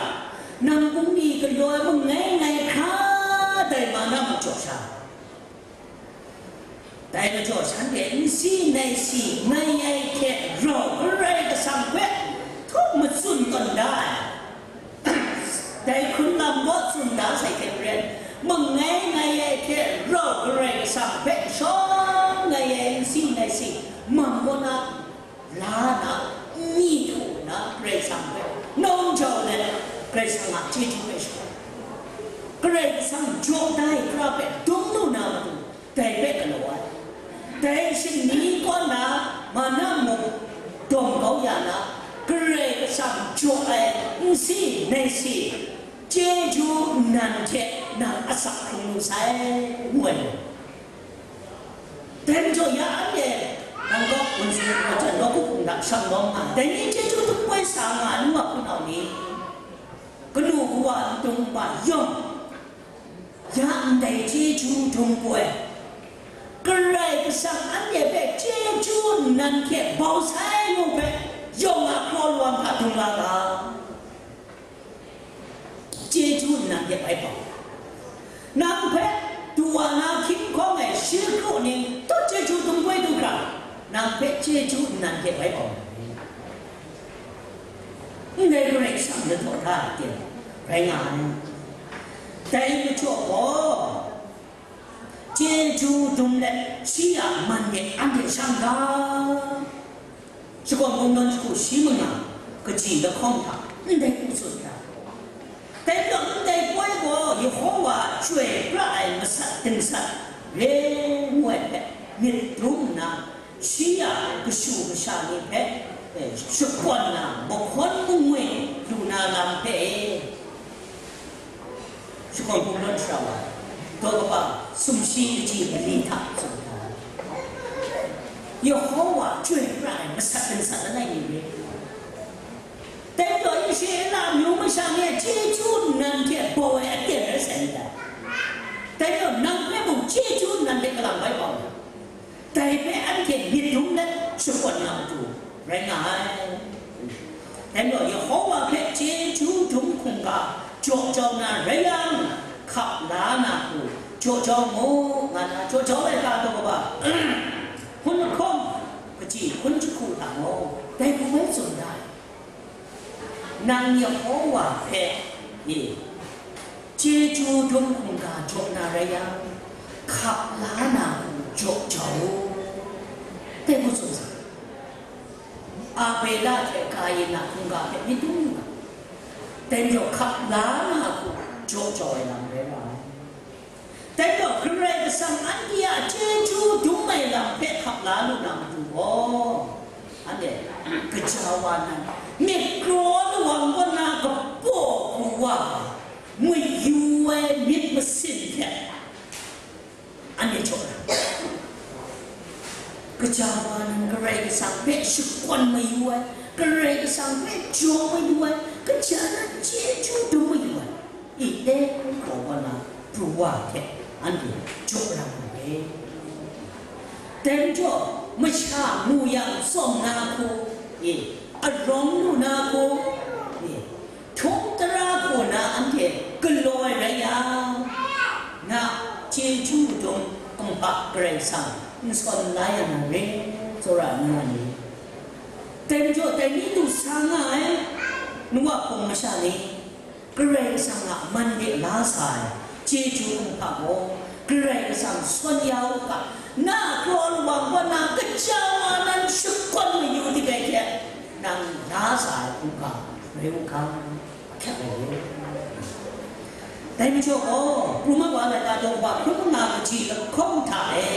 Nang bungli galaw ai mangai ngai hkra dai manam majaw sha, dai majaw shanhte n si nai si ngai ai hte rau Karai Kasang hpe htup matsun tawn da ai. Dai hkrun lam kaw tsun da sai hte maren, mangai ngai ai hte rau Karai Kasang hpe shawng ngai ai n si nai si, mang kaw na, la na, n mi htu nna Karai Kasang hpe nawng jau let, Karai Kasang a chyeju hpe shagun. Karai Kasang jaw da ai hkra hpe dum lu na matu, dai hpe galaw ai. Dai shingni kaw na, mana mung dawng kau ya na, Karai Kasang jaw ai n si nai si, chyeju nnan hte nang asak hkrung lu sai, ngu ai. Dai majaw ya anhte nang kaw gun sung wa jan, nawku hpung hta shang lawm nga, dai ni chyeju dum poi sa nga ai nu wa hpunau ni, kanu kawa n tung n pa yawng, ya ndai chyeju dum poi, Karai Kasang anhte hpe chyeju nnan hte bau sai ngu hpe, yawng a kraw lawang hta dung la ga. Chyeju nnan hte bai bau. Nang hpe du wa na hkying hkawng ai shi kru ning tut chyeju dum poi du hkra, nang hpe chyeju nnan hte bai bau. Ndai Karai Kasang lahtaw hta ten rai nga ai. Dai majaw gaw, chyeju dum let shi a man de anhte shang ga. Shakawn Kungdawn jahku shi manga kaji lahkawng hta ndai hku tsun hkra, dai majaw ndai poi gaw Yehova chyoi pra ai masat dingsat re ngu ai hpe myit dum nna, shi a kashu kasha ni hpe, eh, shakawn na mahkawn mangwi lu na lam hpe, Shakawn Kungdawn shara wa, daw kaba sumshi kaji mali hta tsun ai. Yehova chyoi pra ai masat dingsat langai mi re. Dai majaw Israela amyu masha ni a chyeju nnan hte bau ai aten rai sai n dai. Dai majaw nang hpe mung chyeju nnan hte kalang bai bau ai. Dai hpe anhte myit dum let shakawn na matu rai nga ai. Dai majaw Yehova hpe chyeju dum hkungga jaw jau na rai yang, hkap la na hku jaw jau mu, nga na jaw jau ai ga daw kaba, hpun lahkawng kaji hpun jahku hta gaw dai hku bai tsun da ai. Nang Yehova hpe, e, chyeju dum hkungga jaw na rai yang, hkap la na hku jaw jau u. Dai hku tsun sai. Abela hte Kaina hkungga hpe myit dum nga, dai majaw hkap la na hku jaw jau ai lam rai wa ai. Dai majaw Karai Kasang anhte a chyeju dum ai lam hpe hkap la lu na matu gaw, anhte gaja wa nan, myit kraw lawang kaw na kapaw hku wa, mayu ai myit masin hte anhte jaw ai. Gaja wa nan Karai Kasang hpe shakawn mayu ai, Karai Kasang hpe jaw mayu ai, gaja nan chyeju dum mayu ai. I, e, hkungga wa na pru wa hte anhte jaw ra mu ai. Dai majaw, masha mu yang tsawm na hku, e, arawng lu na hku, e, htum tara hku na anhte galaw ai rai yang, na chyeju dum kumhpa Karai Kasang n sawn la ya na re, tsawra ai nu wa ni. Dai majaw, dai ni du sa nga ai nu wa hpung masha ni, Karai Kasang a man de la sa ai chyeju kumhpa gaw, Karai Kasang sawn ya u ga, na kraw lawang kaw na gaja wa nan shakawn mayu ding ai hte, nang la sa ai hkungga rai u ga, ahkyak ai re. Dai majaw gaw, Roma wa laika daw kaba hkrum nga kaji lahkawng hta e,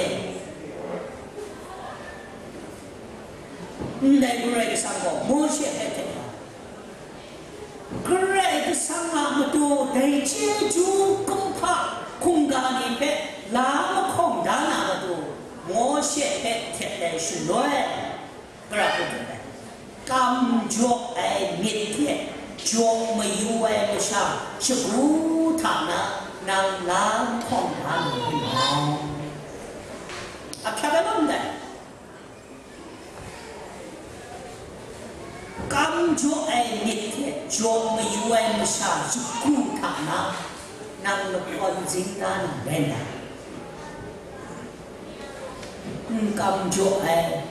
ndai Karai Kasang gaw Mawshe hpe htet ga, Karai Kasang a matu dai chyeju kumhpa hkungga ni hpe la mahkawng da na matu, Mawshe hpe htet ai shaloi, gara hku tsun ai, kam jaw ai myit hte jaw mayu ai masha shagu hta na nang la mahkawng da lu nngai. Ahkyak ai law ndai. Kam jaw ai myit hte jaw mayu ai masha shagu hta na, nang lahkawn zing da na rai na? N kam jaw ai,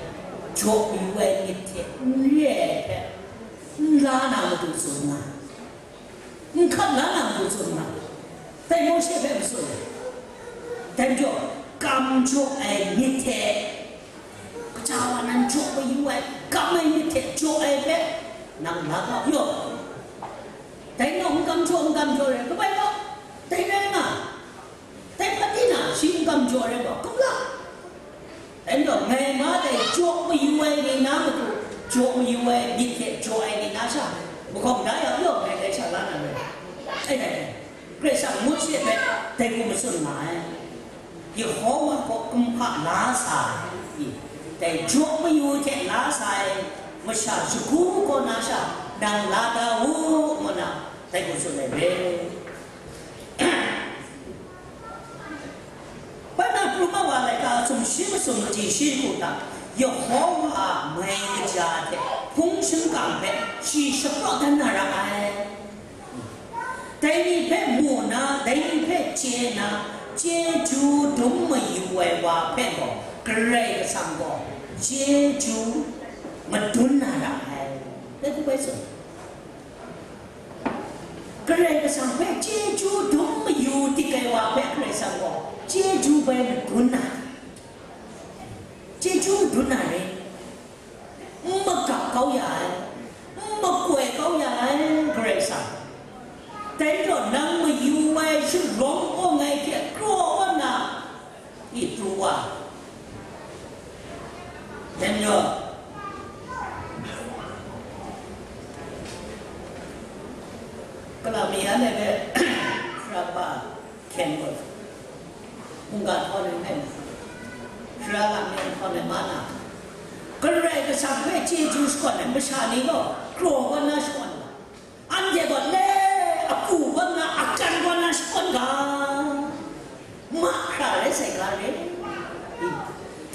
jaw mayu ai myit hte n re ai hpe, n la na matu tsun nga, n hkap la na matu tsun nga. Dai Mawshe hpe matsun ai. Dai majaw, kam jaw ai myit hte, kaja wa nan jaw mayu ai, kam ai myit hte jaw ai hpe, nang la ga yaw. Dai gaw n kam jaw, n kam jaw rai, kabai gaw, dai rai nga. Dai hpa tina shi n kam jaw ai rai gaw, kumla? Dai majaw, ngai ma dai jaw mayu ai ni na matu, jaw mayu ai myit hte jaw ai ni na sha, mahkawng da yang yaw, ngai dai sha la na rai. Ai dai, Karai Kasang Mawshe hpe dai hku matsun nga ai. Yehowa kaw kumhpa la sa ai, dai jaw mayu hte la sa ai masha shagu kaw na sha, nang la da u, ngu na dai hku tsun ai re. Bai na Pru ma wa laika sumshi masum machyi shi hku hta, Yehowa a mai kaja hte hpung shingkang hpe shi shapraw dan na ra ai. Dai ni hpe mu na, dai ni hpe chye na, chyeju dum mayu ai wa hpe gaw, Karai Kasang gaw chyeju madun na ra ai. Dai hku bai tsun. Karai Kasang hpe chyeju dum mayu dik ai wa hpe Karai Kasang gaw chyeju bai madun na, chyeju madun na re. N magap kau ya ai, n makoi kau ya ai Karai Kasang. Dai majaw nang mayu ai sharawng awng ai hte kraw wa na, i pru wa. Dai majaw, kala mi ya le be, sara ba, hkyen gaw, mungga htaw na n rai na, sara lam mi htaw na ma na, Karai Kasang hpe chyeju shakawn ai masha ni gaw, kraw kaw na shakawn ga, anhte gaw le, apu kaw na, akan kaw na shakawn ga, mahkra rai sai ga re.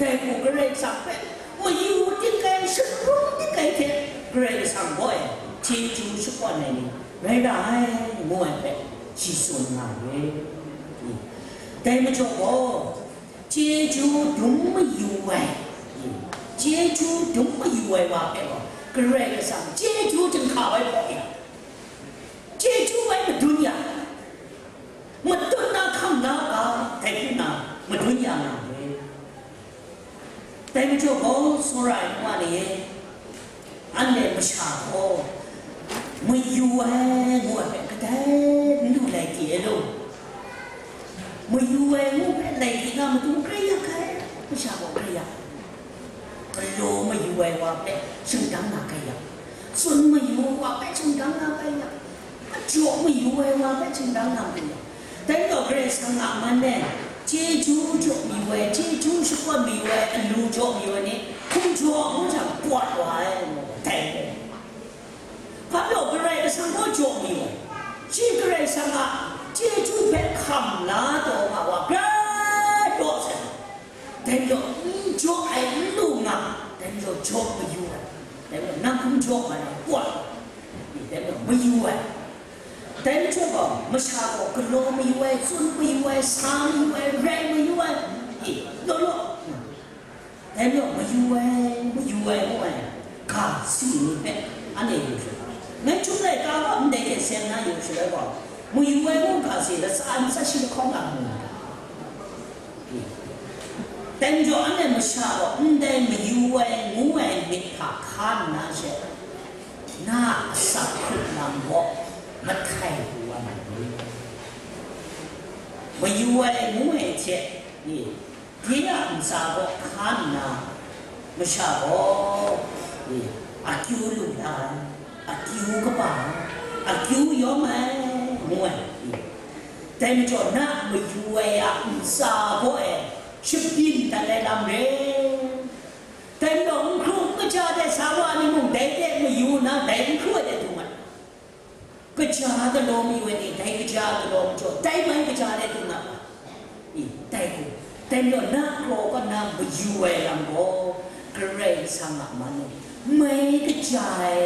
Dai hku Karai Kasang hpe mayu dik ai, sharawng dik ai hte Karai Kasang gaw e chyeju shakawn ai ni rai ra ai, ngu ai hpe shi tsun nga ai. Dai majaw gaw, chyeju dum mayu ai, chyeju dum mayu ai wa hpe gaw, Karai Kasang chyeju jinghka ai hpaw ya, chyeju bai madun ya, madun na hkam na ga, dai hku na madun ya nga ai. Dai majaw gaw, tsawra ai wa ni e, anhte masha gaw mayu ai ngu ai hpe kadai n lu lai di ai law, mayu ai ngu hpe lai di na matu grai yak ai, masha gaw grai yak ai. Galaw mayu ai wa hpe shingdang na grai yak, tsun mayu ai wa hpe shingdang na grai yak, kajaw mayu ai wa hpe shingdang na grai yak. Dai gaw Karai Kasang a man e, chyeju jaw mayu ai, chyeju shakawn mayu ai, alu jaw mayu ai ni, hkum jaw ngu jang, pawt wa ai, dai gaw. Hpa pyaw Karai Kasang gaw jaw mayu ai, shi Karai Kasang a chyeju hpe hkam la taw nga wa grai taw sai. Dai majaw n jaw ai n lu nga, dai majaw jaw mayu ai, dai majaw nang hkum jaw nga yang pawt, dai majaw mayu ai. Dai majaw gaw, masha gaw galaw mayu ai, tsun mayu ai, sa mayu ai, rai mayu ai, e, law law. Dai majaw mayu ai, mayu ai ngu ai, ga si ni hpe, anhte yu shaloi, ngai chyum laika gaw ndai hte seng na yu shaloi gaw, mayu ai ngu ga si, latsa ai matsat shi lahkawng a mu ai. Dai majaw anhte masha gaw ndai mayu ai ngu ai myit hta hkan nna she, na a asak hkrung lam gaw mahtai pru wa na ni? Mayu ai ngu ai hte, e, de a ntsa gaw hkan nna, masha gaw, e, akyu lu la ai, akyu kaba ai, akyu yawm ai, ngu ai, e. Dai majaw na mayu ai a ntsa gaw e shabyin dat ai lam re. Dai majaw n hkru n kaja de sa wa ni mung, dai de mayu nna, dai n hkru ai de du mat. Kaja galaw mayu ai ni, dai kaja galaw majaw, dai mai kaja de du mat. I, dai hku, dai majaw na kraw kaw na mayu ai lam gaw, Karai Kasang a man e, mai kaja ai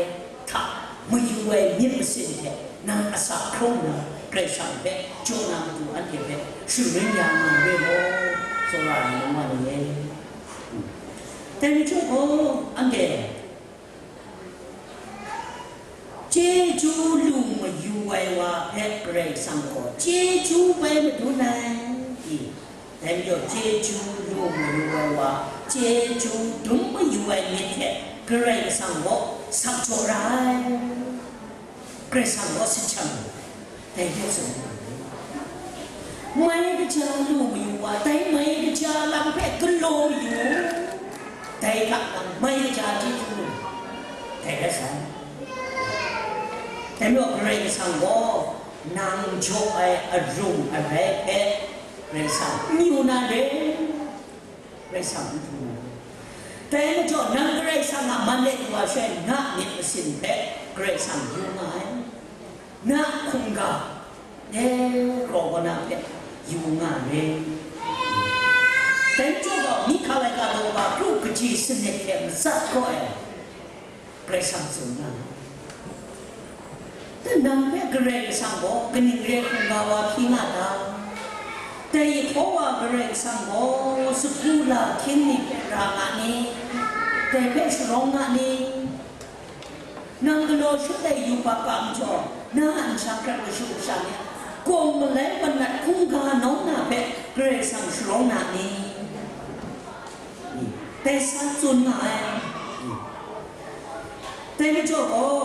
hta mayu ai myit masin hte nang asak hkrum nna, Karai Kasang hpe jaw na matu anhte hpe sharin ya nga re law, tsawra ai nang wa ni e. Dai majaw gaw, anhte chyeju lu mayu ai wa hpe Karai Kasang gaw chyeju bai madun ai. I, dai majaw, chyeju lu mayu ai wa, chyeju dum mayu ai myit hte Karai Kasang gaw sak jaw ra ai. Karai Kasang gaw sahchang dai hpe tsun ai. Mai kaja lu mayu wa, dai mai kaja lam hpe galaw yu, dai hta nang mai kaja chyeju lu, dai rai sai. Dai majaw, Karai Kasang gaw nang jaw ai arung arai hpe Karai Kasang n yu na re. Karai Kasang n hkrum ai. Dai majaw, nang Karai Kasang a man let yu wa shaloi, na myit masin hpe Karai Kasang yu nga ai. Na hkungga, e, raw kaw na hpe yu nga ai. Dai majaw gaw, mihka laika daw wa kru kaji sanit hte matsat kau ai. Karai Kasang tsun nga ai. Nang hpe Karai Kasang gaw kaning re hkungga wa hpyi nga ta? Dai Yehowa Karai Kasang gaw sagu la hkyin ni hpe ra nga ni? Dai hpe sharawng nga ni? Nang galaw shut ai yubak a majaw, na a nsha hkrat kashu kasha ni a, kawng malai manat hkungga nawng na hpe Karai Kasang sharawng na ni? Dai sa tsun nga ai. Dai majaw gaw,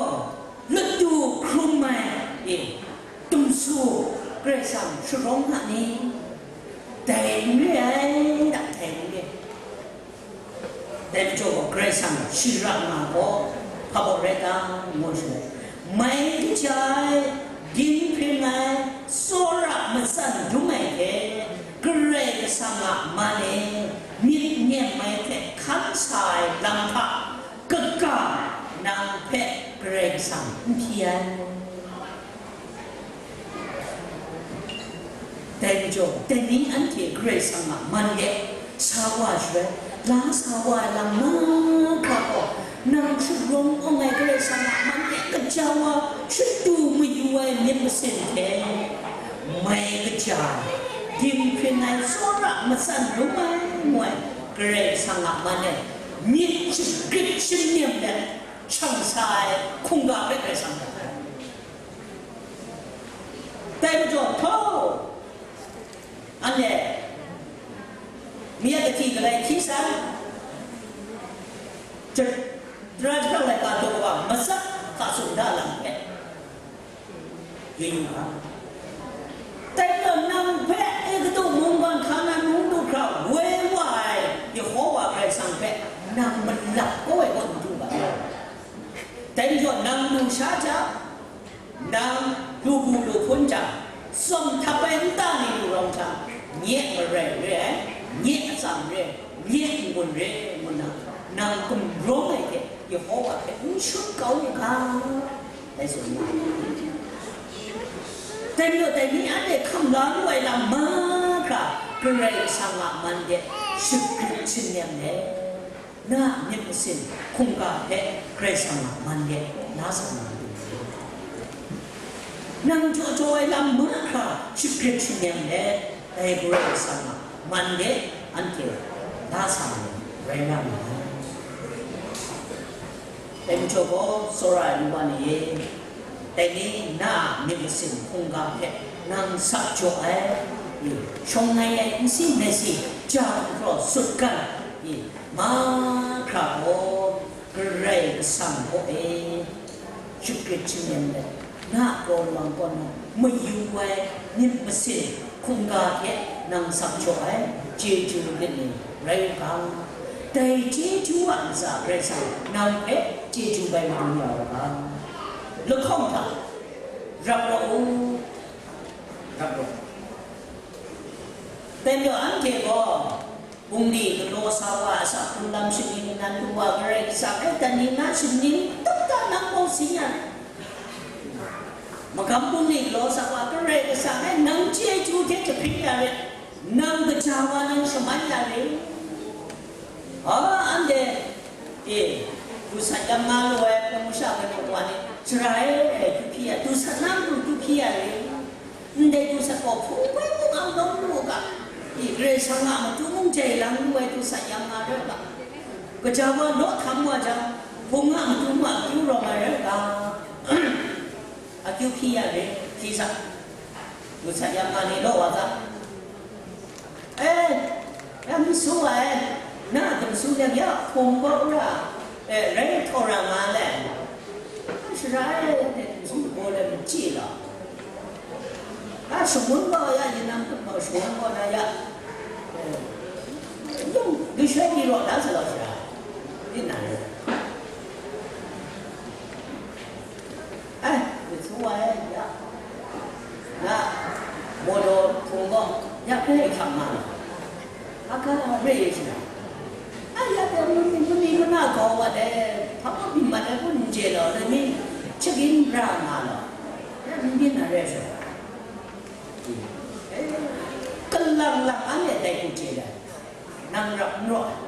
latu hkrum ai, e, dumsu Karai Kasang sharawng nga ni? Dai n re ai, dai n re. Dai majaw gaw, Karai Kasang shara nga gaw, hpa baw rai ta, ngu shaloi, mai kaja ai, dinghpring ai, tsawra matsan dum ai hte, Karai Kasang a man e myit nem ai hte hkan sa ai lam hta kaga nang hpe Karai Kasang n hpyi ai. Dai majaw, dai ni anhte Karai Kasang a man de sa wa shaloi, la sa wa ai lam mahkra gaw, nang sharawng awng ai Karai Kasang a man de kaja wa shadu mayu ai myit masin hte, mai kaja ai, dinghpring ai, tsawra matsan dum ai ngu ai Karai Kasang a man e myit shagrit shanem let, shang sa ai hkungga hpe Karai Kasang gat ai. Dai majaw, hpaw, anhte mi a kahti galai hti san, tara jahprang laika daw wa matsat hta tsun da lam hpe, yu yu nga. Dai majaw, nang hpe Egutu mungkan hka na num du hkra woi wa ai Yehowa Karai Kasang hpe nang malap kau ai kaw n du ga. Dai majaw, nang lusha jang, nang lu bu lu hpun jang, tsawm htap ai nta ni lu rawng jang, nye marai re ai, nye atsam re ai, nye n-gun re ai, ngu nna, nang gumrawng ai hte Yehowa hpe n shut kau u ga, dai tsun nga ai. Dai majaw, dai ni anhte hkam la lu ai lam mahkra, Karai Kasang a man de shagrit shanem let, na a myit masin hkungga hpe Karai Kasang a man de la sa na lu. Nang jaw jaw ai lam mahkra shagrit shanem let, dai Karai Kasang a man de anhte la sa na rai nga ma ai. Dai majaw gaw, tsawra ai nu wa ni e, dai ni na a myit masin hkungga hpe nang sak jaw ai, i, shawng ngai ai nsi ngai si, ja hkraw sut gan, i, mahkra gaw Karai Kasang kaw e shagrit shanem let, na a kraw lawang kaw na mayu ai myit masin hkungga hte nang sak jaw ai chyeju lit ni rai u ga, dai chyeju a ntsa Karai Kasang nang hpe chyeju bai madun ya u ga. Lahkawng hta rap rawt u, rap rawt. Dai majaw anhte gaw, bungli galaw sa wa a asak hkrung lam shaning nnan lu wa Karai Kasang e, dan ning na shaning tawk ta nang gaw si ya rai. Magam bungli galaw sa wa Karai Kasang e, nang chyeju hte jahpring ya rai, nang kaja wa nang shaman ya rai. A, anhte e, Dusat yam nga lu ai hpung masha gaw wa ni, Sara e, kyu hpyi ya, dusat na matu kyu hpyi ya re. Ndai dusat gaw hpung hpe mung ang lawm lu u ga, i Karai Kasang a matu mung jai lang lu ai dusat yam nga rai u ga, kaja wa naw htam wa jang, hpung a matu mung akyu rawng ai rai u ga, akyu hpyi ya re, hpyi sa, dusat yam nga ni law wa ga. Eh, ya mi su ai, na dum su yang ya hpung gaw ra, eh, rai htaw ra nga le. Sara e, dum su gaw le mi chye la. A shangun gaw ya, yin nang gaw shangun gaw na ya. Eh, yung, di shai di raw da sa la sara. Di na re. Ai, mi su ai, ya. Na, maw daw hpung gaw, ya hpe hkam nga na. A ga re ye shi na. Ai, ya hpe mami, mami mana gaw wa de, hpa hpa byin mat ai kun n chye law, dai mi, chyagin ra nga law. Ya n byin na re ai sha. Eh, kalang lang anhte dai n chye dai. Nang rap n raw ai.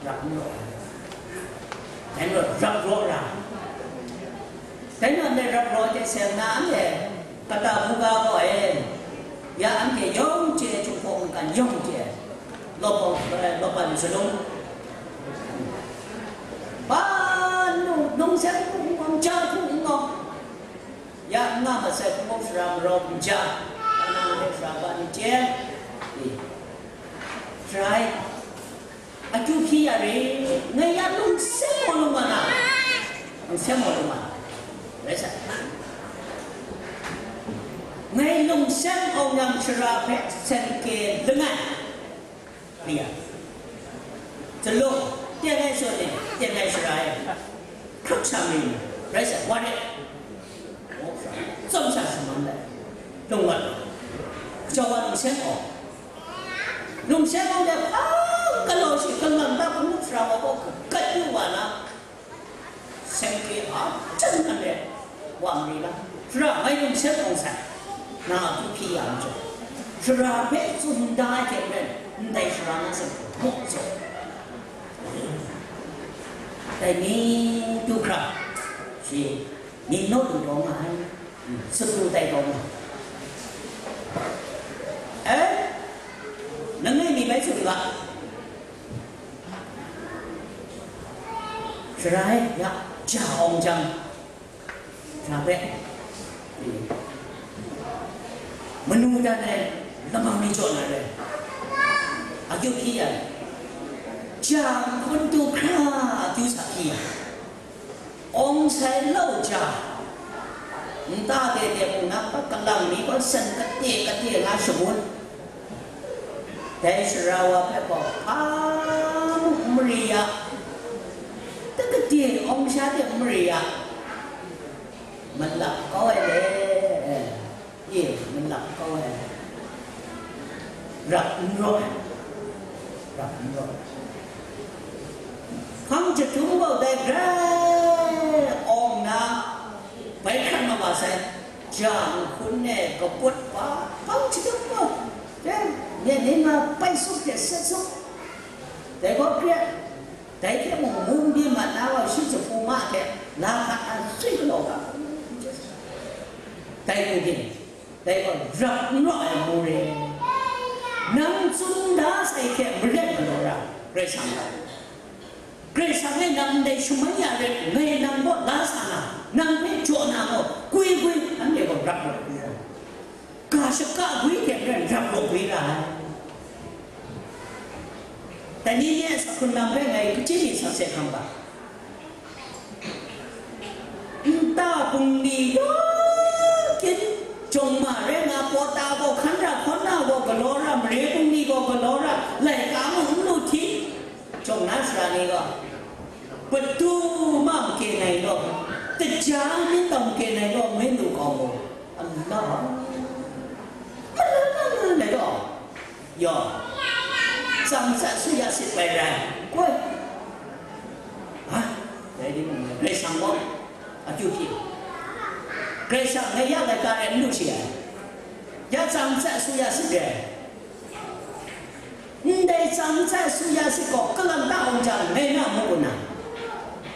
Rap n raw ai. Dai majaw, rap raw ra. Dai majaw, ndai rap raw ai hte seng na, anhte kata hku ga gaw e, ya anhte yawng chye ai Jinghpaw mungkan yawng chye ai, lawp, eh, lawp ai lam shalung, ba nu, nung seng hku n gawm, ja hku n gawm, ya n nga masai hku mung sara marau n ja, anang hte sara ba ni chye, i, sara e. Akyu hpyi ya re, ngai ya lungseng maw lung wa na? Lungseng maw lung wa na? Rai sa. Ngai lungseng awng yang sara hpe seng ke langai. Ria. Chyalu, teng ai shaw ni, teng ai sara e. Hkrup sa mi, rai sa, wa re. Tsawm sa shaman dai. Lung wa na. Jau wa lungseng awng. Lungseng awng de hpang galaw shi, kalang ta hpung sara wa gaw kagat yu wa na, seng hkye a jan nan de wa mari na, sara ngai lungseng awng sai, na akyu hpyi ya majaw, sara hpe tsun da ai hte maren, ndai sara na seng hkye muk jaw, dai ni du hkra, shi, Ni naw lu taw nga ai, sutru tai taw nga ai. Eh? Langai mi bai tsun ga. Sara e, ya, ja awng jang, sara hpe, manu dan ai lamang ni jaw na rai. Akyu hpyi ya, ja hkun du hkra akyu sa hpyi ya. Awng sai lau ja, nta de de mung na, kalang mi gaw san kate kate nga shangun. Dai sara wa hpe gaw hpa mung n mari ya, ta kade awng sha de n mari ya, malap kau ai le, ye malap kau ai, rap n raw ai, rap n raw ai. Hpang jahtum gaw dai grai awng na, bai hkrat na wa sai, ja nhkun e kaput pa, hpang jahtum gaw, dai, nye ni ma pai sup de set sup, dai gaw hkre, dai hte mung mung byin mat na wa shi jahpu ma hte, la hkat na sui galaw ga, dai hku byin. Dai gaw rap n raw ai amu re. Nang tsun da sai hte maret galaw ra, Karai Kasang gaw. Karai Kasang e nang ndai shamai ya ret, ngai nang kaw la sa na, nang hpe jaw na gaw, gwi gwi, anhte gaw rap raw gwi ra. Ga shaka gwi hte maren rap raw gwi ra ai. Dai ni ni a sakhun lam hpe ngai hkachyi mi sakse hkam ga. Nta bungli yawng hkyin, jawng ma rai nga, pawta gaw, hkan ra hkawn na gaw galaw ra, mare bungli gaw galaw ra, laika mung n lu hti, jawng na sara ni gaw, patu ma n ke nai law, kaja myit taw n ke nai law, ngai lu kau gaw, Allah, Allah, Allah, Allah, Allah, Allah, Yaw, tsam tsat su ya sit bai rai, koi. Ha? Dai ni mung, Karai Kasang gaw akyu hpyi. Karai Kasang ngai ya laika rai n lu shi ai. Ya tsam tsat su ya sit rai. Ndai tsam tsat su ya sit gaw, kalang ta awng jang, ngai na mu kun na.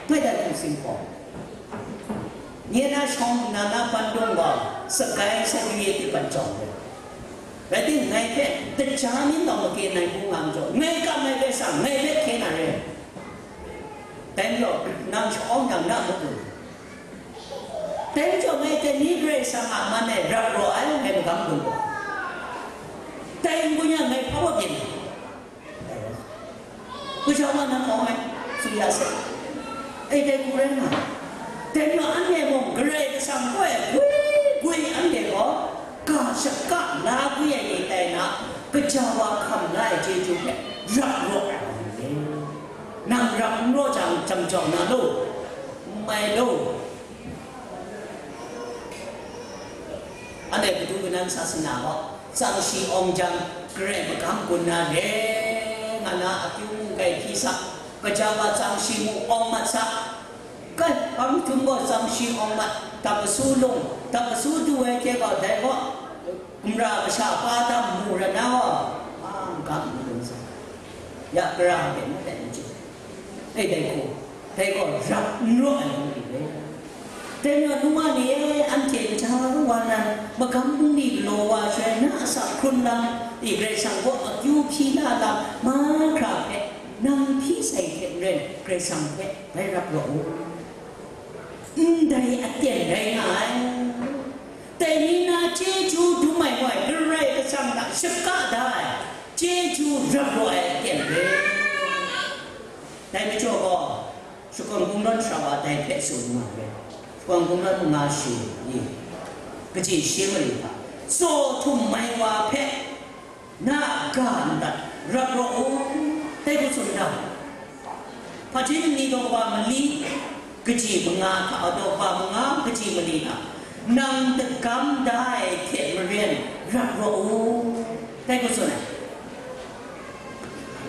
Bai dai hku sing hkawm. Nye na shawng nna na pandung gaw, sagai sa yu ye ti ban jawng re. Rai timung, ngai hpe daja mi nawng made nai ngu nga majaw, ngai kam ai rai sa, ngai hpe hkye na re. Dai majaw, nang sha-awng yang na mu lu. Dai majaw, ngai hte ni Karai Kasang a man e rap raw ai, ngai magam gun gaw. Dai n-gun yang, ngai hpa wa byin ai? Gaja wa nang awng ai, tsun ya sai. E, dai hku rai nga. Dai majaw, anhte mung Karai Kasang kaw e gwi gwi anhte gaw ga shaka la gwi ai ni tai na, gaja wa hkam la ai chyeju hpe rap raw ai wa ni e. Nang rap n raw jang, jang jawng na lu, n mai lu. Anhte kadu kanan sa sing na gaw, tsang shi awng jang, Karai magam gun na re, nga na akyu mung kai hpyi sa, gaja wa tsang shi mung awng mat sa. Kai, hpang htum gaw tsang shi awng mat, dap masu lung, dap masu du ai hte gaw, dai gaw, gumra kasha pa dam mu rat na gaw, a, magam gun sa. Ya, gara hpe n tai n chye. E, dai gaw, dai gaw rap n raw ai lam ri re. Dai majaw, nu wa ni e, anhte kaja wa nan magam bungli galaw wa shaloi, na a sa hkrun lam, e, Karai Kasang kaw akyu hpyi la lam mahkra hpe, nang hpyi sai hte maren, Karai Kasang hpe bai rap rawt u. Ndai aten rai nga ai. Dai ni na chyeju dum ai wa, Karai Kasang hta shaka da ai chyeju rap raw ai aten re. Dai majaw gaw, shakawn kungdawn sara wa dai hpe tsun nga ai. Shakawn kungdawn manga shi ni, kaji shi mali hta, tsaw htum mai wa hpe, na a ga ndat rap raw u, dai hku tsun da. Hpaji mali daw kaba mali, kaji manga hta, daw kaba manga, kaji mali hta, nang dagam da ai hte maren rap raw u, dai hku tsun ai.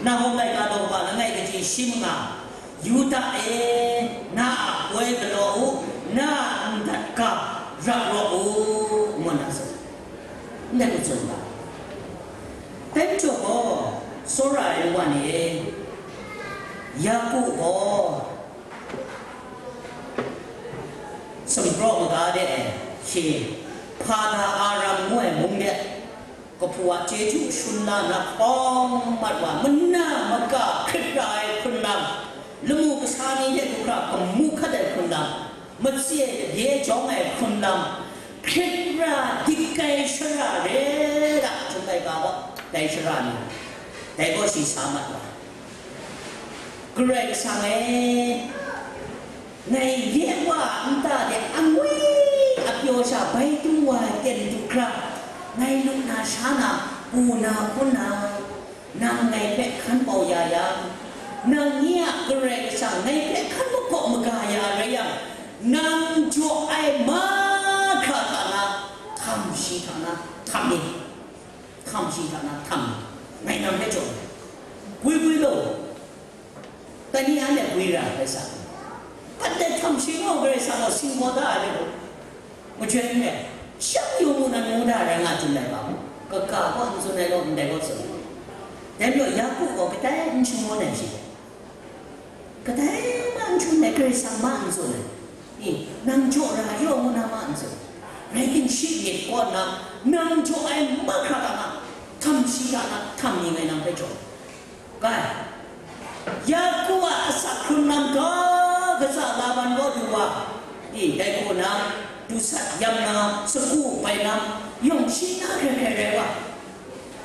Nahum laika daw kaba langai kaji shi manga, Yuda e, na a poi galaw u, na a ndat ga rap raw u, ngu na tsun. Ndai hku tsun ga. Dai majaw gaw, tsawra ai nu wa ni e, Yaku gaw sumpraw maga de, shi Hpada Aram ngu ai mung de, kahpu a chyeju shun la na hkawng mat wa, mana maka hkrit ra ai hkrun lam, lamu kasa ni hte du hkra gamu hkat ai hkrun lam, matse ai gabye jawng ai hkrun lam, hkrit ra dik ai shara re da, Chyum laika gaw dai shara ni, dai gaw shi sa mat wa. Karai Kasang e, ngai nye Wa a nta de angwi apyaw sha bai tung wa ai ten du hkra, ngai lu na sha na, pu na hpun na, nang ngai hpe hkan bau ya yang, nang nye a Karai Kasang ngai hpe hkan makawp maga ya rai yang, nang jaw ai mahkra hta na, htam shi hta na htam ni, htam shi hta na htam ni, ngai nang hpe jaw ai. Gwi gwi law, dai ni anhte gwi ra ai sa. Hpan dai htam shi gaw Karai Kasang gaw singbaw da ai rai gaw, majoi n rai, shang yu mu nan ngu da rai nga tsun ai ga mu, kaga gaw n tsun ai law, ndai gaw tsun ai. Dai majaw, Yaku gaw kadai n shangun ai shi, kadai ma n htum ai, Karai Kasang ma n tsun ai. I, nang jaw ra yaw ngu na ma n tsun ai. Rai timung, shi myit kaw nna, nang jaw ai mahkra hta na, htam shi hta na htam ni ngai nang hpe jaw. Gai, Yaku a asak hkrun lam ga katsa Laban kaw du wa, i, dai hku na, du sat yam na, sagu bai lam, yawng shi na hkrai hkrai rai wa,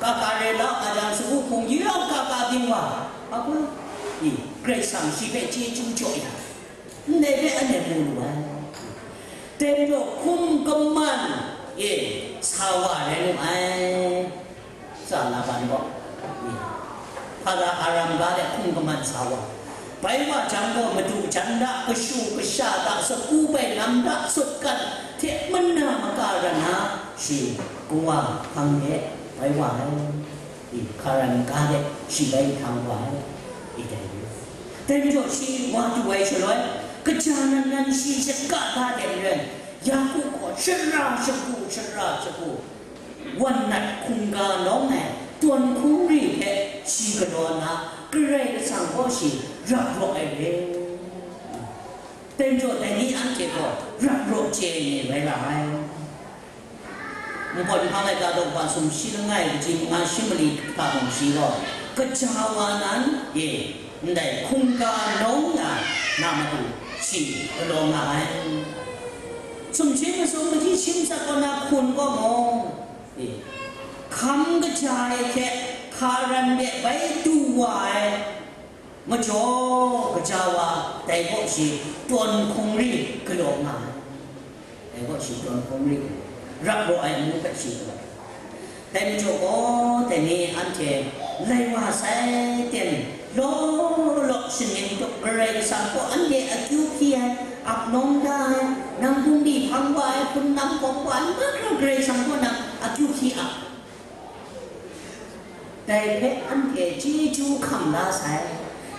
kaka re la a jang, sagu hpung yawng kaka ging wa, a hku, i, Karai Kasang shi hpe chyeju jaw ya, ndai hpe anhte mu lu ai. Dai majaw hkum kaman e sa wa rai lu ai. Tsa Laban gaw, Hpada Aram ga de hkum kaman sa wa. Bai wa jang gaw, madu jan da, kashu kasha da, sagu bai lam da, sutgan hte mana maka ran na, shi kawa hpang de bai wa ai. I, Karan ga de shi bai htang wa ai. I, dai yu. Dai majaw shi wa du ai shaloi, kaja nan nan shi shaka da de maren, Yaku gaw shara shagu, shara shagu, wan nat hkungga nawng ai tawn hkungri hpe shi galaw nna, Karai Kasang gaw shi rap raw ai re. Dai majaw, dai ni anhte gaw rap raw chye ai ni rai nga ai. Npawt nhpang laika daw kaba sumshi langai kaji manga shi mali hta hkawng shi gaw, kaja wa nan, e, ndai hkungga nawng ya na matu shi galaw nga ai. Sumshi masum kaji shi matsat kaw na hkun kaw gaw, e, hkam kaja e hte hkaran de bai du wa ai. Majaw, kaja wa dai kaw shi tawn hkungri galaw nga ai. Dai kaw shi tawn hkungri, rap raw ai amu hpe shi galaw. Dai majaw gaw, dai ni anhte lai wa sai ten, law law shaning tup Karai Kasang gaw anhte akyu hpyi ai, ap nawng da ai, nang bungli hpang wa ai, hpun lam kawng wa ai, mahkra Karai Kasang gaw nang akyu hpyi ap. Dai hpe anhte chyeju hkam la sai,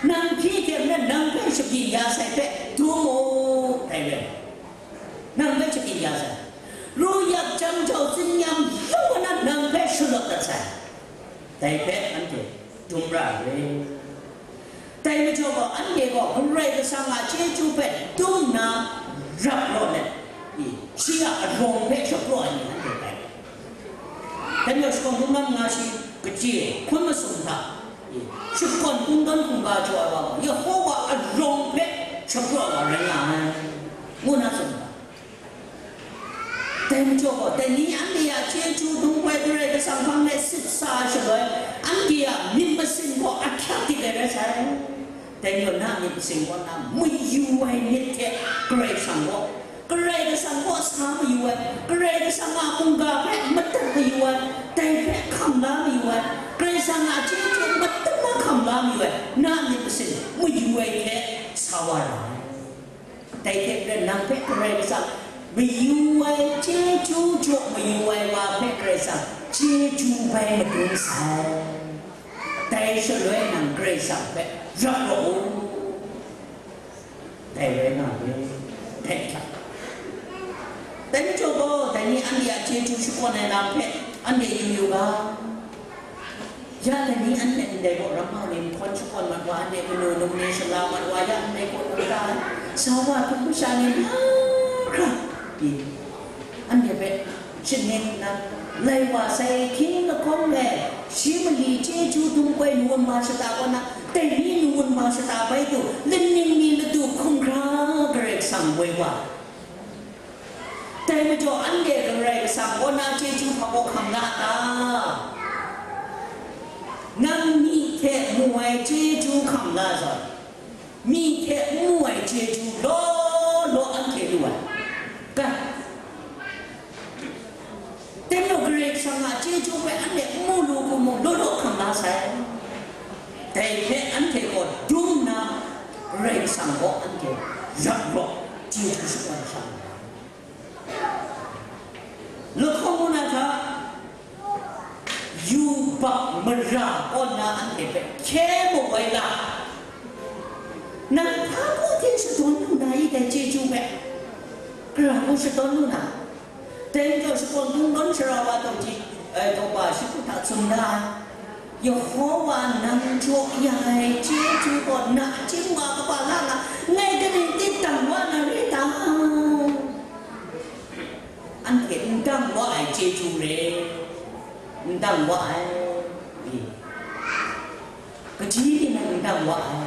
nang hpyi hte maren nang hpe shabyin ya sai hpe dum u, dai rai. Nang hpe shabyin ya sai, ru yak jang jau tsin yam yawng na nang hpe shalawt dat sai, dai hpe anhte dum ra ai. Dai majaw gaw, anhte gaw Karai Kasang a chyeju hpe dum nna rap rawt let, i, shi a arawng hpe shapraw ai ni anhte rai. Daniel shakawn kungdawn nga shi kaji hkun masum hta, i, shakawn kungdawn hkungga jaw ai wa gaw, Yehova arawng hpe shapraw ai wa rai nga ai, ngu na tsun ga. Dai majaw gaw, dai ni anhte a chyeju dum ai Karai Kasang hpang de sit sa ai shaloi, anhte a myit masin gaw ahkyak dik ai rai sai. Dai majaw na myit masin gaw na mayu ai myit hte Karai Kasang gaw, Karai Kasang gaw sa mayu ai, Karai Kasang a mungga hpe madat mayu ai, dai hpe hkam la mayu ai, Karai Kasang a chyeju madat mahkam la mayu ai, na myit masin mayu ai hte sa wa ra ai. Dai hte maren nang hpe Karai Kasang mayu ai chyeju jaw mayu ai wa hpe Karai Kasang chyeju bai madun sai. Dai shaloi nang Karai Kasang hpe rap rawt u. Dai rai nga ai. Dai hta, dai majaw gaw, dai ni anhte a chyeju shakawn ai lam hpe anhte yu yu ga. Ya dai ni anhte ndai gaw ramma ni nhkawn shakawn mat wa, anhte kanu num ni shala mat wa, ya ndai gaw nang ta ai, sa wa hpung masha ni mahkra pyi, anhte hpe shaning nna, lai wa sai hkying lahkawng e, shi mali chyeju dum ai nu-un ma shata kaw na, dai ni nu-un ma shata bai du, laning ni ladu hkungga Karai Kasang woi wa. Dai majaw, anhte Karai Kasang kaw na chyeju hpa gaw hkam la ta? Nang myi hte mu ai chyeju hkam la zawn, myi hte n mu ai chyeju law law anhte lu ai. Ga, dai majaw, Karai Kasang a chyeju hpe anhte n mu lu hku mung, law law hkam la sai. Dai hpe anhte gaw dum nna, Karai Kasang gaw anhte rap rawt, chyeju shakawn sha. Lahkawng ngu na hta, yubak mara kaw nna anhte hpe hkye mu ai la? Nang hpa baw hte shadawn lu na i dai chyeju hpe? Gara gaw shadawn lu na? Dai majaw shakawn kungdawn sara wa taw ji, ai, taw wa shi hku hta tsun da ai. Yehova nang jaw ya ai chyeju gaw nachying wa kaba la nga, ngai kaning di dang wa na re ta? Anhte n dang wa ai chyeju re, n dang wa ai, e, kaji ni mung n dang wa ai.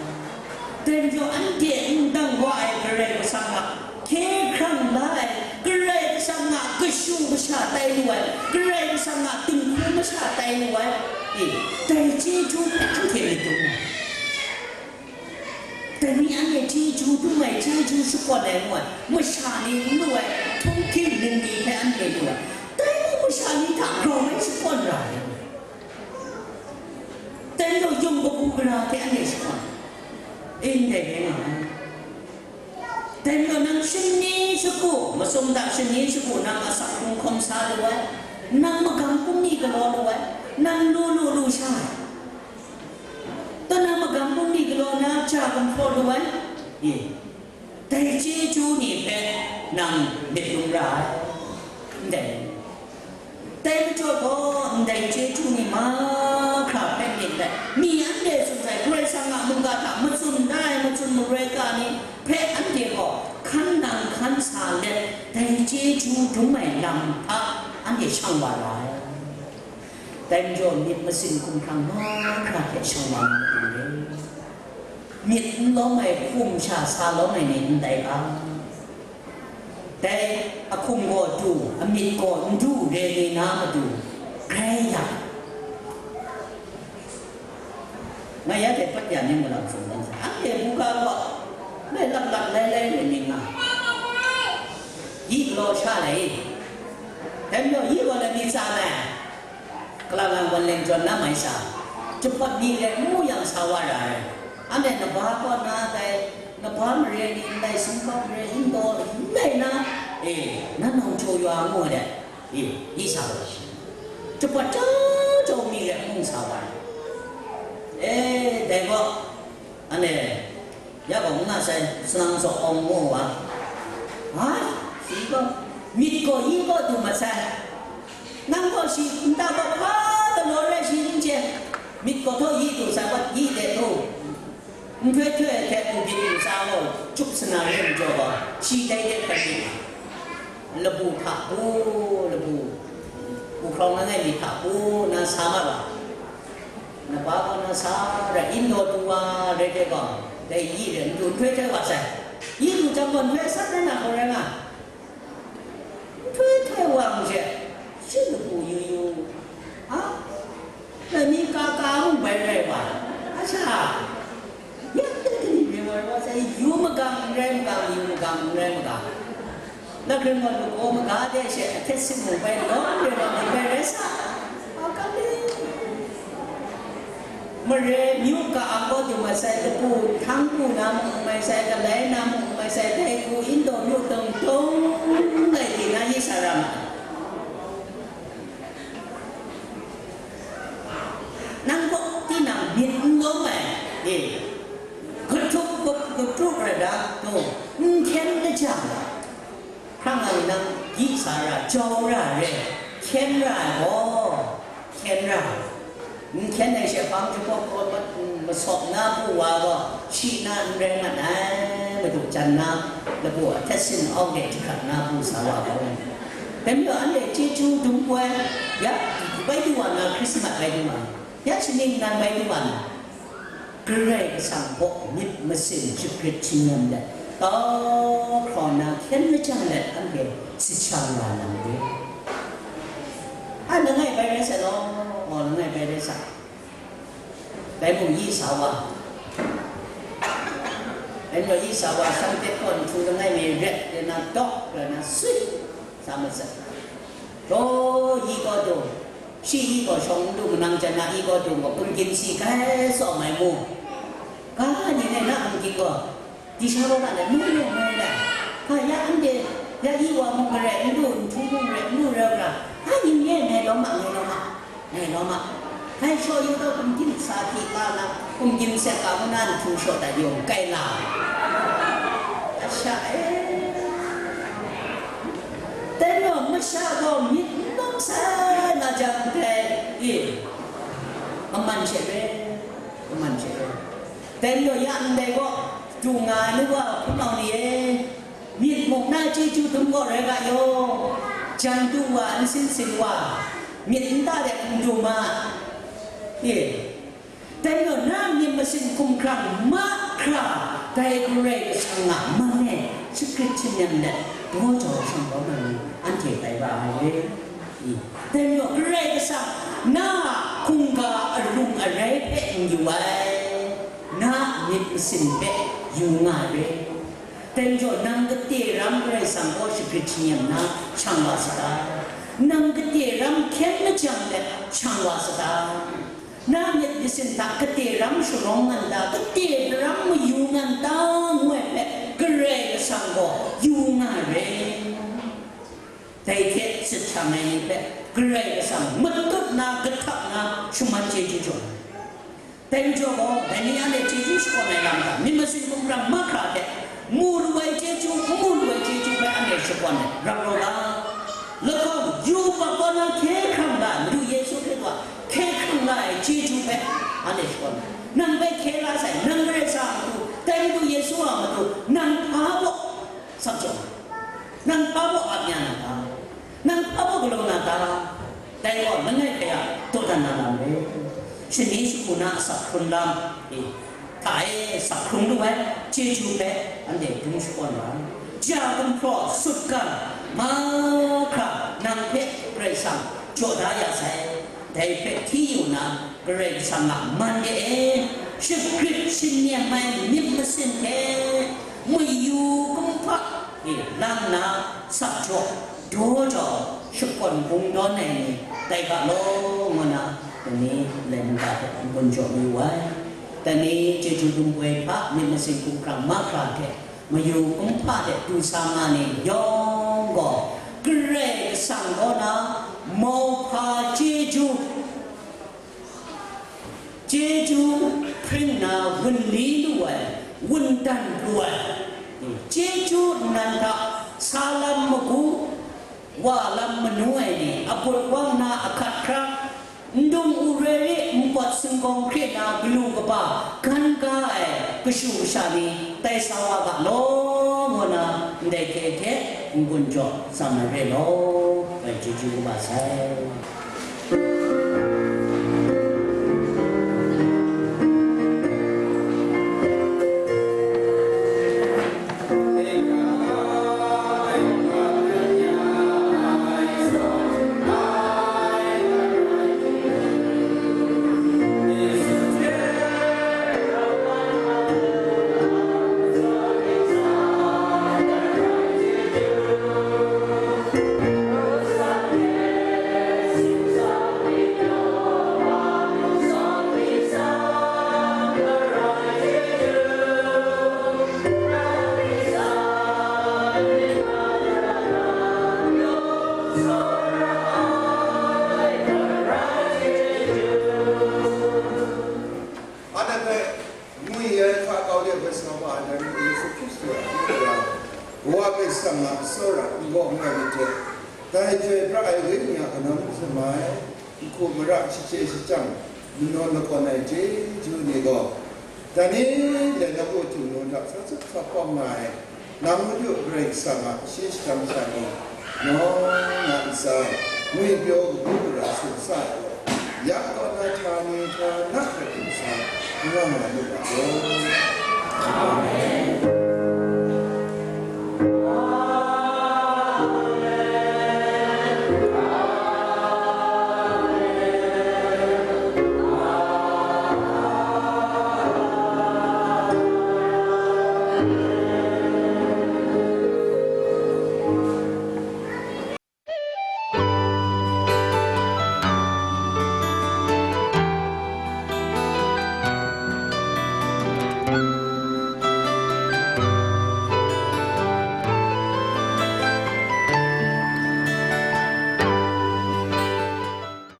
Dai majaw anhte n dang wa ai Karai Kasang a hkye hkrang la ai, Karai Kasang a kashu kasha tai lu ai, Karai Kasang a dinghku masha tai lu ai, e, dai chyeju hpe anhte myit dum ai. Dai ni anhte chyeju dum ai, chyeju shakawn ai ngu ai, masha ni n lu ai, htunghking ningli hpe anhte lu ai. Dai mung masha ni hta grau ai shakawn ra ai. Dai majaw yawng kabu gara hte anhte shakawn, ndai rai nga ai. Dai majaw nang shani shagu, masum hta shani shagu nang asak hkrung hkawm sa lu ai, nang magam bungli galaw lu ai, nang lu lu lu sha ai, taw nang magam bungli galaw na ja gumhpraw lu ai, e, dai chyeju ni hpe nang myit dum ra ai, ndai. Dai majaw gaw, ndai chyeju ni mahkra hpe myit let, mi anhte tsun sai, Karai Kasang a mungga hta matsun da ai, matsun maroi ga ni hpe anhte gaw, hkan sa let, dai chyeju dum ai lam hta anhte shang wa ra ai. Dai majaw myit masin hkumhkrang mahkra hte shang wa na matu re. Myit n lawm ai hkum sha sa lawm ai ni ndai ga. Dai ahkum gaw du, amyit gaw n du re ni na matu, grai ya. Nga ya hte pat ya ni malam sung dan sa, anhte buga gaw, lai lak lak lai lai ni myit nga, yi galaw sha lai, dai majaw yi gaw lai myit tsa ai. Kalang lang wan leng jawn na mai sa, jahpawt ni re n mu yang sa wa ra ai. Anhte naba kaw na dai, naba mare ni ndai sumkap mare n taw n rai na, e, na nang htaw yaw ngu ai de, e, yi sa wa shi. Jahpawt jau jau mi re n mu sa wa ai. E, dai gaw, anhte, ya gaw n nga sai, sanang zaw awng mu wa. Ai, shi gaw, myit gaw yi gaw du masai. Nang gaw shi nta gaw hpa galaw rai shi n chye, myit gaw htaw yi du sai, wat yi de du. Nhtoi htoi hte n byin n sa gaw, chup sana re majaw gaw, shi dai de hkrai myit. Labu hta bu, labu, hpunghkrawng langai mi hta bu na sa mat wa. Naba gaw na sa rai, indaw du wa rai de gaw, dai yi re, n du nhtoi htoi wa sai. Yi du jang gaw, nhtoi sat rai na hkau rai nga. Nhtoi htoi wa hte, shi labu yu yu, a, dai mi ka ka mung bai rai wa, a sha, ya, ya, ya, ya, ya, ya, ya, yu magang n rai magang, yu magang n rai magang. Lahkren gaw lagaw maga de she ahtet sin mung bai lawm re wa, bai rai sa. A, ka le. Mare myu ka ang gaw du masai, lapu, hpang pu na mung n mai sai, galai na mung n mai sai, dai hku indaw myu tawng tawng lai di na yi sa ra ma ai. Nang gaw tinang myit n lawm ai, e, kahtup, ka-, kahpru, rada, taw, n hkyen lajang, hkrang ai nang gyi sa ra, jau ra re, hkyen ra ai gaw, hkyen ra ai. N hkyen ai she hpang jahpawt gaw ma-, masawp na bu wa gaw, shi na n rai mat ai, madu jan na, labu ahtet sin awng de jahkrat na bu sa wa gaw. Dai majaw anhte chyeju dum koi, ya, bai du wa na, Hkrismat bai du wa na, ya, shaning nan bai du wa na, Karai Kasang kaw myit masin shagrit shangun let, tau hkraw na hkyen lajang let anhte sit sha nga na mayu. A, langai bai rai sa law, aw, langai bai rai sa. Dai mung yi sa wa. Dai majaw yi sa wa, Sunday kaw nhtu langai mi ret, rai na dawk, rai na sui, sa masat. Daw yi kaw du, shi yi kaw shawng n du, manang jan na yi kaw du gaw, hkum gyin si kai tsawm ai mu. Ga ni rai na hkum gyin gaw, di sha wa ga let, mai rai, mai rai. Ga ya anhte, ya yi wa mung garai n du, nhtu mung garai n du rai u ga, ga ni nye ngai lawm ma, ngai lawm ma, ngai lawm ma. Ngai shaw yu taw, hkum gyin sa hti la na, hkum gyin sek ga, ngu na nhtu shaw dat yung, kai la. A sha e. Dai majaw masha gaw myit n lawm sai na jang dai, e, kaman she re, kaman she re. Dai majaw ya ndai gaw, du nga ai ni wa, hpunau ni e, myit muk na chyeju dum gaw rai ga yaw, jan du wa, nsin sin wa, myit nta de n du ma, e. Dai gaw na myit masin hkumhkrang mahkra, dai Karai Kasang a man e shagrit shanyan let, daw jau shang kau na ni anhte tai wa ai. I, dai gaw Karai Kasang na a hkungga arung arai hpe n yu ai, na a myit masin hpe yu nga ai. Dai majaw nang kate ram Karai Kasang kaw shagrit shanyan na shang wa sa ta? Nang kate ram hkyen majang let shang wa sa ta? Na myit masin hta kate ram sharawng ngan ta, kate ram mayu ngan ta, ngu ai hpe Karai Kasang gaw yu nga re. Dai hte sit sha ai ni hpe Karai Kasang matut na, kahtap na, shaman chyeju jaw ai. Dai majaw gaw, dai ni anhte chyeju shakawn ai lam hta, myit masin hkumhkrang mahkra hte, mu lu ai chyeju, n mu lu ai chyeju hpe anhte shakawn ai, rap rawt la. Lahkawng, yu bak kaw na hkye hkrang la, Madu Yesu Hkristu a hkye hkrang la ai chyeju hpe anhte shakawn ai. Nang hpe hkye la sai, nang Karai Kasang a matu, dai Madu Yesu a matu, nang hpa baw sak jaw ai. Nang hpa baw ap ya na ta? Nang hpa baw galaw na ta? Dai gaw langai hkrai a dawdan na lam re. Shani shagu na asak hkrun lam, e, hta e sak hkrung lu ai chyeju hpe anhte dum shakawn ra ai. Ja gumhpraw sutgan mahkra nang hpe Karai Kasang jaw da ya sai. Dai hpe hti yu na, Karai Kasang a man de e, shagrit shingneng ai myit masin hte mayu kumhpa e lang na, sa jaw, daw jau, shakawn bungdawn ai ni tai ga law, ngu na, dai ni lai mungga hte n-gun jaw mayu ai. Dai ni chyeju lumpoi hpa myit masin hkumhkrang mahkra hte mayu kumhpa hte du sa nga ni yawng gaw, Karai Kasang kaw na mauhpa chyeju, chyeju hpring na wunli lu ai, wundan pru ai, chyeju nnan hta sa lam magu, wa lam manu ai ni, a but wang na ahkat hkra, ndung u re re, npawt singkawng hkre na galu kaba gan ga ai kashu kasha ni tai sa wa ga law, ngu na ndai hte hte n-gun jaw tsam ai re law, ngai chyeju kaba sai. Anhte hpe ngwi ai hka kau de hpe sa wa ai, dai ni Yesu Hkristu a hpung gara, Wa Karai Kasang a tsawra n-gaw n-gaw myit hte, dai joi pra ai Wenyi a kanau n hkrum ai, nhku mara shachye shachyang, manawn lakawn ai chyeju ni gaw, dai ni le nawku htingnu hta sa sat sa pawng nga ai, nang Madu Karai Kasang a kashin shajang sha ni, nawng nga n sai, ngwipyaw kabu gara sumsa ai gaw, ya kaw na hta ni hta na hkrat hkrat sa, n nga nga lu ga law. Amen.